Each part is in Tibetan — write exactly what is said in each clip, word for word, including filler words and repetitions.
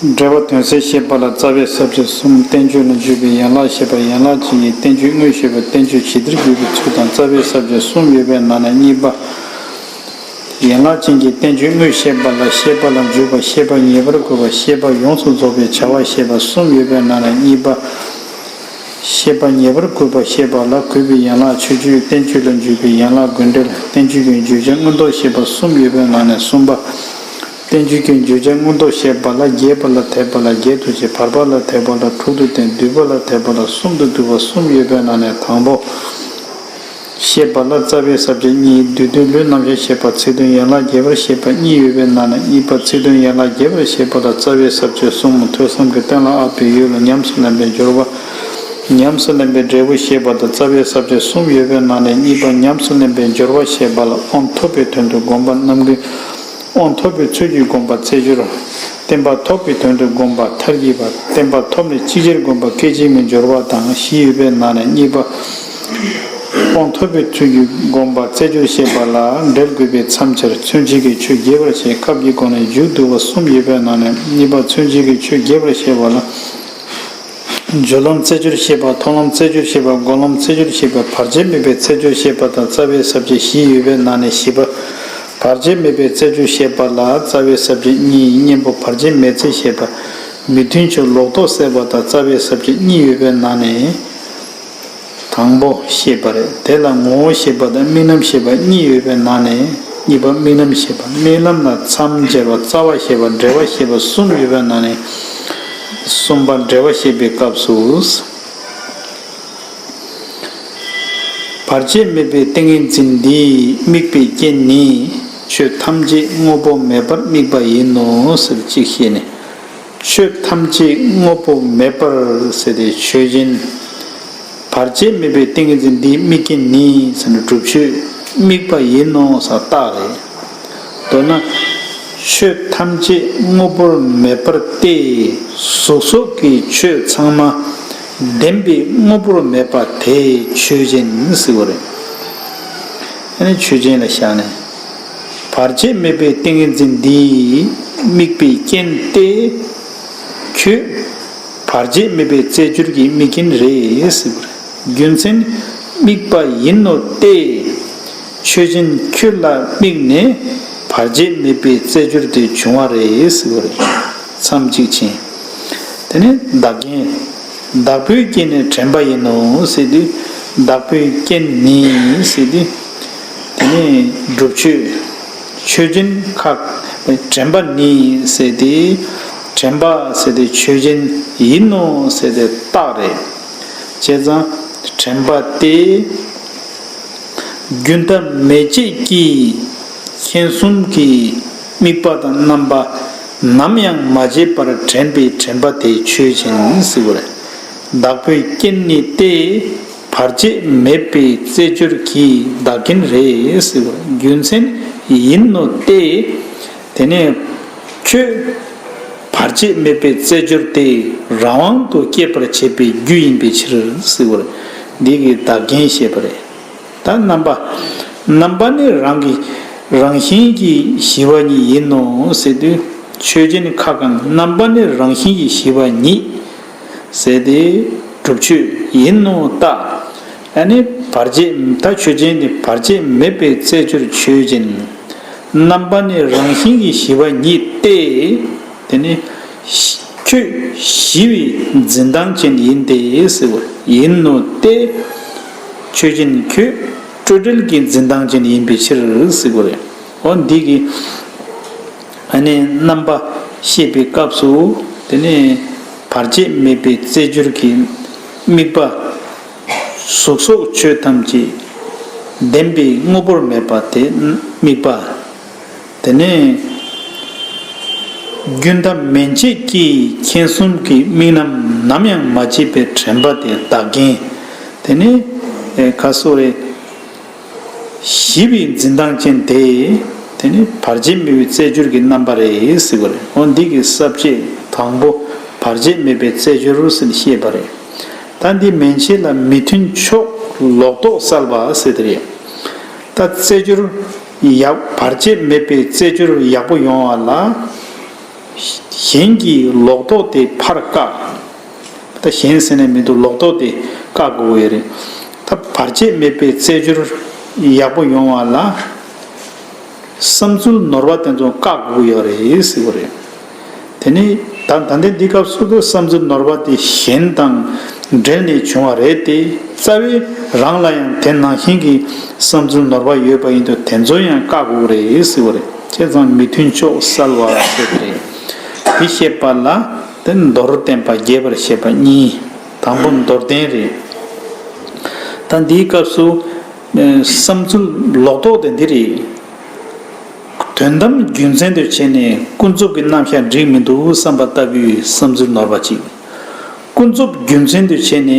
འགྲེལ་པ་དོན་གསལ་བཤད་པ་ལ་རྩ་བའི་ས་བཅད་གསུམ། བསྟན་བཅོས་ལ་འཇུག་པའི་ཡན་ལག་བཤད་པ། ཡན་ལག་ཅན་གྱི་བསྟན་བཅོས་དངོས་བཤད་པ། བསྟན་བཅོས་ཇི་ལྟར་བརྗོད་པའི་ཚུལ་དང་རྩ་བའི་ས་བཅད་གསུམ་ཡོད་པའི་ནང་ནས་གཉིས་པ། ཡན་ལག་ཅན་གྱི་བསྟན་བཅོས་དངོས་བཤད་པ་ལ་བཤད་པ་ལ་འཇུག་པ། བཤད་པ་ངེས་པར་དགོས་པ། བཤད་པ་ཡོངས་སུ་རྫོགས་པའི་བྱ་བ་བཤད་པ་གསུམ་ཡོད་པའི་ནང་ནས་གཉིས་པ། བཤད་པ་ངེས་པར་དགོས་པ་བཤད་པ་ལ་དགོས་པའི་ཡན་ལག་མཆོད་བརྗོད། བསྟན་བཅོས་ལ་འཇུག་པའི་ཡན་ལག་དགོས་འབྲེལ། བསྟན་བཅོས་ཀྱི་བརྗོད་བྱ་མངོན་རྟོགས་བཤད་པ་གསུམ་ཡོད་པའི་ནང་ནས་གསུམ་པ། བསྟན་བཅོས་ཀྱི་བརྗོད་བྱ་མངོན་རྟོགས་བཤད་པ་ལ་རྒྱས་པ་ལ་དད་པ་ལ་བརྒྱད་དུ་ཕྱེ། བར་པ་ལ་དད་པ་ལ་དྲུག་ཏུ་བསྟན། བསྡུས་པ་ལ་དད་པ་ལ་གསུམ་དུ་བསྡུ་བ་གསུམ་ཡོད་པའི་ནང་ནས་དང་པོ། བཤད་པ་ལ་རྩ་བའི་ས་བཅད་གཉིས། བསྡུས་དོན་ལུས་རྣམ་གཞག་བཤད་པ། ཚིག་དོན་ཡན་ལག་རྒྱས་པར་བཤད་པ་གཉིས་ཡོད་པའི་ནང་ནས་གཉིས་པ། ཚིག་དོན་ཡན་ལག་རྒྱས་པར་བཤད་པ་ལ་རྩ་བའི་ས་བཅད་གསུམ། ཐོས་བསམ་གྱིས་གཏན་ལ་དབབ་པའི་ཡུལ་ལ་ཉམས་སུ་ལེན་པའི་སྦྱོར་བ། ཉམས་སུ་ལེན་པའི་འབྲས་བུ་བཤད་པ་དང་རྩ་བའི་ས་བཅད་གསུམ་ཡོད་པའི་ནང་ནས་གཉིས་པ། ཉམས་སུ་ལེན་པའི་སྦྱོར་བ་བཤད་པ་ལ་དབང་ཐོབ་པའི་དོན་དུ་སྒོམ་པ་རྣམ་ཀུན། དབང་ཐོབ་པའི་ཚུལ་གྱིས་སྒོམ་པ་རྩེ་སྦྱོར། བརྟན་པ་ཐོབ་པའི་དོན་དུ་སྒོམ་པ་མཐར་གྱིས་པ། བརྟན་པ་ཐོབ་ནས་ཅིག་ཅར་སྒོམ་པ་སྐད་ཅིག་མའི་སྦྱོར་བ་དང་བཞི་ཡོད་པའི་ནང་ནས་གཉིས་པ། དབང་ཐོབ་པའི་ཚུལ་གྱིས་སྒོམ་པ་རྩེ་སྦྱོར་བཤད་པ་ལ་འབྲེལ་དགོས་པས་མཚམས་སྦྱར། མཚོན་བྱེད་ཀྱི་ཆོས་རྒྱས་པར་བཤད། སྐབས་ཀྱི་སྒོ་ནས་མཇུག་བསྡུ་བ་གསུམ་ཡོད་པའི་ནང་ནས་གཉིས་པ། མཚོན་བྱེད་ཀྱི་ཆོས་རྒྱས་པར་བཤད་པ་ལ། སྦྱོར་ལམ་རྩེ་སྦྱོར་བཤད་པ། མཐོང་ལམ་རྩེ་སྦྱོར་བཤད་པ། སྒོམ་ལམ་རྩེ་སྦྱོར་བཤད་པ། བར་ཆད་མེད་པའི་རྩེ་སྦྱོར་བཤད་པ་དང་རྩ་བའི་ས་བཅད་བཞི་ཡོད་པའི་ནང་ནས་བཞི་པ། བར་ཆད་མེད་པའི་རྩེ་སྦྱོར་བཤད་པ་ལ་རྩ་བའི་ས་བཅད་གཉིས། གཉེན་པོ་བར་ཆད་མེད་རྩེ་བཤད་པ། མི་མཐུན་ཕྱོགས་ལོག་རྟོག་སེལ་བ་དང་རྩ་བའི་ས་བཅད་གཉིས་ཡོད་པའི་ནང་ནས། དང་པོ་བཤད་པ་རེད། དེ་ལ་ངོ་བོ་བཤད་པ་དང་དམིགས་རྣམ་བཤད་པ་གཉིས་ཡོད་པའི་ནང་ནས་གཉིས་པ་དམིགས་རྣམ་བཤད་པ། དམིགས་རྣམ་ལ་མཚམས་སྦྱར་བ། རྩ་བ་བཤད་པ། འགྲེལ་པ་བཤད་པ་གསུམ་ཡོད་པའི་ནང་ནས་གསུམ་པ། འགྲེལ་པ་བཤད་པའི་སྐབས་སུ། བར་ཆད་མེད་པའི་ཏིང་ངེ་འཛིན་འདིའི་དམིགས་པའི་རྐྱེན་ནི། ཆོས་ཐམས་ཅད་དངོས་པོ་མེད་པར་དམིགས་པ་ཡིན་ནོ་ཟེར་གཅིག་བཤད་ནས། ཆོས་ཐམས་ཅད་དངོས་པོ་མེད་པར་ཟེར་ཏེ་ཆོས་ཅན། བར་ཆད་མེད་པའི་ཏིང་ངེ་འཛིན་འདིའི་དམིགས་རྐྱེན་ནི་ཟེར་ན་སྒྲུབ་ཆོས་དམིགས་པ་ཡིན་ནོ་ཟེར་རྟགས་རེད། མདོར་ན། ཆོས་ཐམས་ཅད་དངོས་པོར་མེད་པར་ཏེ། གཟུགས་སོགས་ཀྱི་ཆོས་ཚང་མ་བདེན་པའི་དངོས་པོར་མེད་པ་དེ་ཆོས་ཅན་ཟེར་བ་རེད། ཨ་ནི་ཆོས་ཅན་ལ་བཞག་ནས། བར་ཆད་མེད་པའི་ཏིང་ངེ་འཛིན་འདིའི་དམིགས་པའི་རྐྱེན་ཏེ། ཁྱོད་བར་ཆད་མེད་པའི་རྩེ་སྦྱོར་གྱི་དམིགས་རྐྱེན་རེད་ཟེར་བ་རེད། རྒྱུ་མཚན་དམིགས་པ་ཡིན་ནོ་སྟེ། ཆོས་ཅན་ཁྱོད་ལ་དམིགས་ནས་བར་ཆད་མེད་པའི་རྩེ་སྦྱོར་དེ་བྱུང་བ་རེད་ཟེར་བ་རེད། མཚམས་གཅིག་ཕྱིན། དེ་ནས་བདག་རྐྱེན། བདག་པོའི་རྐྱེན་ནི་དྲན་པ་ཡིན་ནོ་ཟེར་དུས། བདག་པོའི་རྐྱེན་ནི་ཟེར་དུས། དེ་ནས་སྒྲུབ་ཆོས། ཆོས་ཅན་ཁ། དྲན་པ་ནི་ཟེར་ཏེ། དྲན་པ་ཟེར་ཏེ་ཆོས་ཅན་ཡིན་ནོ་ཟེར་ཏེ་རྟགས་རེད། བྱས་ཙང་དྲན་པ་སྟེ། རྒྱུན་མཐའ་མེད་བྱེད་ཀྱིས་མཁྱེན་གསུམ་གྱི་དམིགས་པ་དང་རྣམ་པ་ནམ་ཡང་མ་བརྗེད་པར་དྲན་པའི་དྲན་པ་དེ་ཆོས་ཅན་ཟེར་བ་རེད། བདག་པོའི་རྐྱེན་ནི་སྟེ། བར་ཆད་མེད་པའི་རྩེ་སྦྱོར་གྱི་བདག་རྐྱེན་རེད་ཟེར་བ། རྒྱུ་མཚན་ཡིན་ནོ་སྟེ། དེ་ནས་ཁྱོད་བར་ཆད་མེད་པའི་རྩེ་སྦྱོར་དེ་རང་དབང་དུ་སྐྱེད་པར་བྱེད་པའི་རྒྱུ་ཡིན་པའི་ཕྱིར་ཟེར་བ། འདི་གི་བདག་རྐྱེན་བཤད་པ་རེད། ད་རྣམ་པ། རྣམ་པ་ནི་རང་གི་རང་བཞིན་གྱིས་ཞི་བ་ཉིད་ཡིན་ནོ་ཟེར་དུས། ཆོས་ཅན་ཁ་གང་རྣམ་པ་ནི་རང་བཞིན་གྱིས་ཞི་བ་ཉིད། ཟེར་ཏེ་སྒྲུབ་ཆོས་ཡིན་ནོ་རྟགས། ཨ་ནི་བར་ཆད་ད་ཆོས་ཅན་ནི་བར་ཆད་མེད་པའི་རྩེ་སྦྱོར་ཆོས་ཅན། རྣམ་པ་ནི་རང་བཞིན་གྱིས་ཞི་བ་ཉིད་དེ། དེ་ནི་ཁྱོད་ཞི་བའི་འཛིན་སྟངས་ཅན་ཡིན་ཏེ་ཟེར་བ་ཡིན་ནོ་སྟེ། ཆོས་ཅན་ཁྱོད་སྤྲོས་བྲལ་གྱི་འཛིན་སྟངས་ཅན་ཡིན་པའི་ཕྱིར་ཟེར་བ་རེད། འོ་འདི་གི་ཨ་ནི་རྣམ་པ་ཤེས་པའི་སྐབས་སུ། དེ་ནི་བར་ཆད་མེད་པའི་རྩེ་སྦྱོར་གྱི་དམིགས་པ། གཟུགས་སོགས་ཆོས་ཐམས་ཅད་བདེན་པའི་དངོས་པོར་མེད་པ་དེ་དམིགས་པ། དེ་ནི་རྒྱུན་མཐའ་མན་ཆད་ཀྱིས་མཁྱེན་གསུམ་གྱི་དམིགས་རྣམ་ནམ་ཡང་མ་བརྗེད་པའི་དྲན་པ་དེ་བདག་རྐྱེན། དེ་ནི་ག་སོ་རེ། ཞི་བའི་འཛིན་སྟངས་ཅན་དེ། དེ་ནི་བར་ཆད་མེད་པའི་རྩེ་སྦྱོར་གྱི་རྣམ་པ་རེད་ཟེར་བ་རེད། འོ་འདི་གི་ས་བཅད་དང་པོ་བར་ཆད་མེད་པའི་རྩེ་སྦྱོར་ཟེར་ནས་བཤད་པ་རེད། ད་འདི་མན་ཆད་ལ་མི་མཐུན་ཕྱོགས་ལོག་རྟོག་སེལ་བ་ཟེར་དེ་རེད། ད་རྩེ་སྦྱོར་ཡག་བར་ཆད་མེད་པའི་རྩེ་སྦྱོར་ཡག་པོ་ཡོང་བ་ལ། གཞན་གྱི་ལོག་རྟོག་དེ་ཕར་བཀག་ད་གཞན་ཟེར་ནས་མི་འདུག་ལོག་རྟོག་དེ་བཀག་དགོས་ཀྱི་ཡོད་རེད། ད་བར་ཆད་མེད་པའི་རྩེ་སྦྱོར་ཡག་པོ་ཡོང་བ་ལ། བསམ་ཚུལ་ནོར་བ་དེ་ཚོ་བཀག་དགོས་ཀྱི་ཡོད་རེད་ཟེར་བ་རེད། དེ་ནི་ད་ད་ལྟའི་འདི་སྐབས་སུ་དུ་བསམ་ཚུལ་ནོར་བ་དེ་གཞན་དང་འབྲེལ་ནས་བྱུང་བ་རེད་དེ། རྩ་བའི་རང་ལ་ཡང་དེ་ནང་བཞིན་གྱི་བསམ་ཚུལ་ནོར་བ་ཡོད་པ་ཡིན་དུས་དེ་ཚོ་ཡང་བཀག་དགོས་རེད་ཟེར་བ་རེད། བྱས་ཙང་མི་མཐུན་ཕྱོགས་བསལ་བ་ཟེར་བ་རེད། དེ་བཤད་པ་ལ་དེ་མདོར་བསྟན་པ་རྒྱས་པར་བཤད་པ་གཉིས། དང་པོ་མདོར་བསྟན་རེད། ད་འདིའི་སྐབས་སུ་བསམ་ཚུལ་ལོག་རྟོག་དེ་འདི་རེད། དོན་དམ་རྒྱུ་མཚན་དུ་བྱས་ནས་ཀུན་རྫོབ་ཀྱི་རྣམ་གཞག་འགྲིག་མི་འདུག་བསམ་པ་ལྟ་བུའི་བསམ་ཚུལ་ནོར་བ་གཅིག་ཀུན་རྫོབ་རྒྱུ་མཚན་དུ་བྱས་ནས་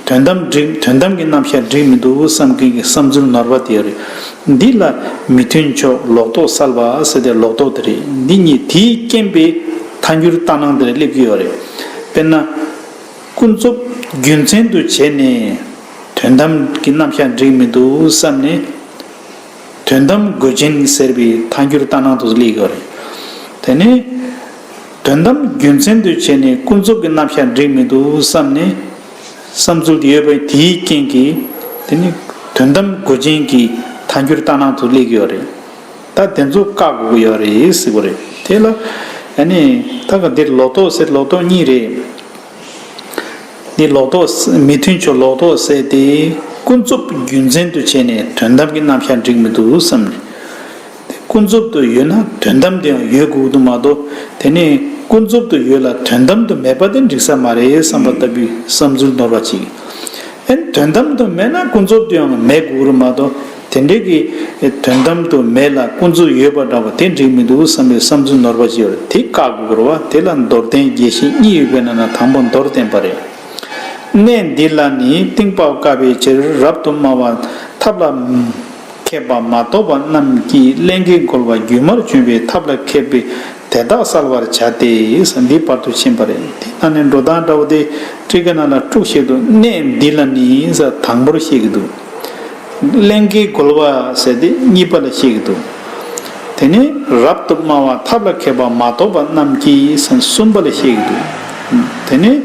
དོན་དམ་འགྲིག་དོན་དམ་གྱི་རྣམ་གཞག་འགྲིག་མི་འདུག་བསམ་མཁན་གྱི་བསམ་ཚུལ་ནོར་བ་དེ་རེད། འདི་ལ་མི་མཐུན་ཕྱོགས་ལོག་རྟོག་བསལ་བ་ཟེར་ཏེ་ལོག་རྟོག་དེ་རེད། འདི་གཉིས་དེའི་རྐྱེན་པས་ཐལ་འགྱུར་ལྟར་སྣང་དེར་སླེབས་ཀྱི་ཡོད་རེད། དཔེར་ན། ཀུན་རྫོབ་རྒྱུ་མཚན་དུ་བྱས་ནས་དོན་དམ་གྱི་རྣམ་གཞག་འགྲིག་མི་འདུག་བསམ་ནས། དོན་དམ་དགོས་ཅན་ཟེར་བའི་ཐལ་འགྱུར་ལྟར་སྣང་དུ་སླེབས་ཡོད་རེད། དེ་ནས་དོན་དམ་རྒྱུ་མཚན་དུ་བྱས་ནས་ཀུན་རྫོབ་ཀྱི་རྣམ་གཞག་འགྲིག་མི་འདུག་བསམ་ནས། བསམ་ཚུལ་དེ་ཡོད་པའི་དེའི་རྐྱེན་གྱིས་དེ་ནི་དོན་དམ་དགོས་ཅན་གྱི་ཐལ་འགྱུར་ལྟར་སྣང་དུ་སླེབས་ཡོད་རེད། ད་དེ་ཚོ་བཀག་དགོས་ཀྱི་ཡོད་རེད་ཟེར་བ་རེད། དེ་ལ་ཨ་ནི་ད་ག་འདིར་ལོག་རྟོག་ཟེར་ལོག་རྟོག་གཉིས་རེད། འདི་ལོག་རྟོག་མི་མཐུན་ཕྱོགས་ལོག་རྟོག་ཟེར་ཏེ་ཀུན་རྫོབ་རྒྱུ་མཚན་དུ་བྱས་ནས་དོན་དམ་གྱི་རྣམ་གཞག་འགྲིག་མི་འདུག་བསམ་ནས། དེ་ཀུན་རྫོབ་ཏུ་ཡོད་ན་དོན་དམ་དུ་ཡང་ཡོད་དགོས་འདུག་མ་གཏོགས་དེ་ནས་ཀུན་རྫོབ་ཏུ་ཡོད་ལ་དོན་དམ་དུ་མེད་པ་དེ་འགྲིག་ས་མ་རེད་བསམ་པ་ལྟ་བུའི་བསམ་ཚུལ་ནོར་བ་གཅིག་ཨེ་དོན་དམ་དུ་མེད་ན་ཀུན་རྫོབ་ཏུ་ཡང་མེད་དགོས་རེད་མ་གཏོགས་དེ་འདྲའི་གི་དོན་དམ་དུ་མེད་ལ་ཀུན་རྫོབ་ཡོད་པ་འདྲ་བ་དེ་འགྲིག་མི་འདུག་བསམ་པའི་བསམ་ཚུལ་ནོར་བ་ཅིག་ཡོད་རེད། དེ་བཀག་དགོས་རེད་བ། དེ་ལ་མདོར་བསྟན་རྒྱས་བཤད་གཉིས་ཡོད་པའི་ནང་ན་དང་པོ་མདོར་བསྟན་པ་རེད། གནས་འདི་ལ་ནི་གཏིང་དཔག་དཀའ་བའི་ཕྱིར་རབ་ཏུ་སྨྲ་བ་ཐབས་ལ་མཁས་པ་མ་གཏོགས་པ་རྣམས་ཀྱིས་ཀླན་ཀའི་རྒོལ་བ་སྒྱུ་མར་བྱུང་བའི་ཐབས་ལ་མཁས་པའི་དེ་དག་བསལ་བར་བྱ་སྟེ། འདི་བར་དུ་ཕྱིན་པ་རེད། དེ་ནང་ནས་འགྲོ་སྟངས་འདྲ་བོ་དེ་ཊཱི་ཀ་ནང་ལ་དྲུག་བཤད་འདུག་གནས་འདི་ལ་ནི་ཟེར་དང་པོར་བཤད་ཀྱི་འདུག་ཀླན་ཀའི་རྒོལ་བ་ཟེར་དེ་གཉིས་པ་ལ་བཤད་ཀྱི་འདུག་དེ་ནས་རབ་ཏུ་སྨྲ་བ་ཐབས་ལ་མཁས་པ་མ་གཏོགས་པ་རྣམས་ཀྱིས་ཟེར་གསུམ་པ་ལ་བཤད་ཀྱི་འདུག་དེ་ནས་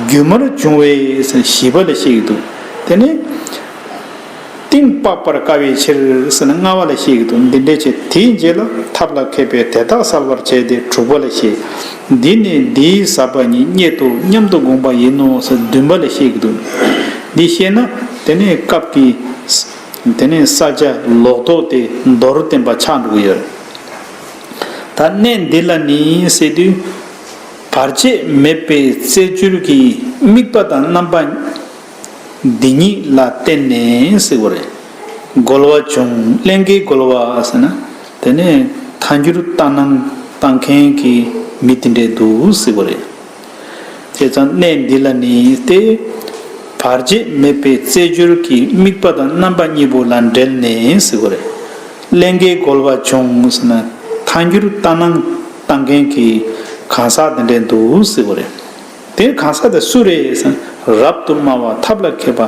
སྒྱུ་མར་བྱུང་བའི་ཟེར་བཞི་པ་ལ་བཤད་ཀྱི་འདུག་དེ་ནས། གཏིང་དཔག་པར་དཀའ་བའི་ཕྱིར་ཟེར་ན་ལྔ་པ་ལ་བཤད་ཀྱི་འདུག་འདི་འདྲའི་ཕྱིར་དེའི་རྗེས་ལ་ཐབས་ལ་མཁས་པས་དེ་དག་བསལ་བར་བྱ་སྟེ་དྲུག་པ་ལ་བཤད། འདི་ནི་འདིའི་ཟབ་པ་ཉིད་རྙེད་དོ་སྙམ་དུ་དགོངས་པ་ཡིན་ནོ་ཟེར་བདུན་པ་ལ་བཤད་ཀྱི་འདུག་འདི་བཤད་ན་དེ་ནས་སྐབས་ཀྱི་དེ་ནས་ས་བཅད་ལོག་རྟོག་དེ་མདོར་བསྟན་པ་ཆགས་འགྲོ་གི་ཡོད་རེད། ད་གནས་འདི་ལ་ནི་ཟེར་དུས་བར་ཆད་མེད་པའི་རྩེ་སྦྱོར་གྱི་དམིགས་པ་དང་རྣམ་པ། འདི་ཉིད་ལ་བརྟེན་ནས་ཟེར་བ་རེད། རྒོལ་བ་བྱུང་། ཀླན་ཀའི་རྒོལ་བ་ཟེར་ན་དེ་ནས་ཐལ་འགྱུར་ལྟར་སྣང་བཏང་མཁན་གྱི་མི་དེ་འདྲས་འདུག་ཟེར་བ་རེད། བྱས་ཙང་གནས་འདི་ལ་ནི་སྟེ། བར་ཆད་མེད་པའི་རྩེ་སྦྱོར་གྱི་དམིགས་པ་དང་རྣམ་པ་གཉིས་པོ་ལ་འབྲེལ་ནས་ཟེར་བ་རེད། ཀླན་ཀའི་རྒོལ་བ་བྱུང་ཟེར་ན་ཐལ་འགྱུར་ལྟར་སྣང་བཏང་མཁན་གྱི་གང་ཟག་དེ་འདྲས་འདུག་ཟེར་བ་རེད། དེ་གང་ཟག་དེ་སུ་རེད་ཟེར་ན་རབ་ཏུ་སྨྲ་བ་ཐབས་ལ་མཁས་པ་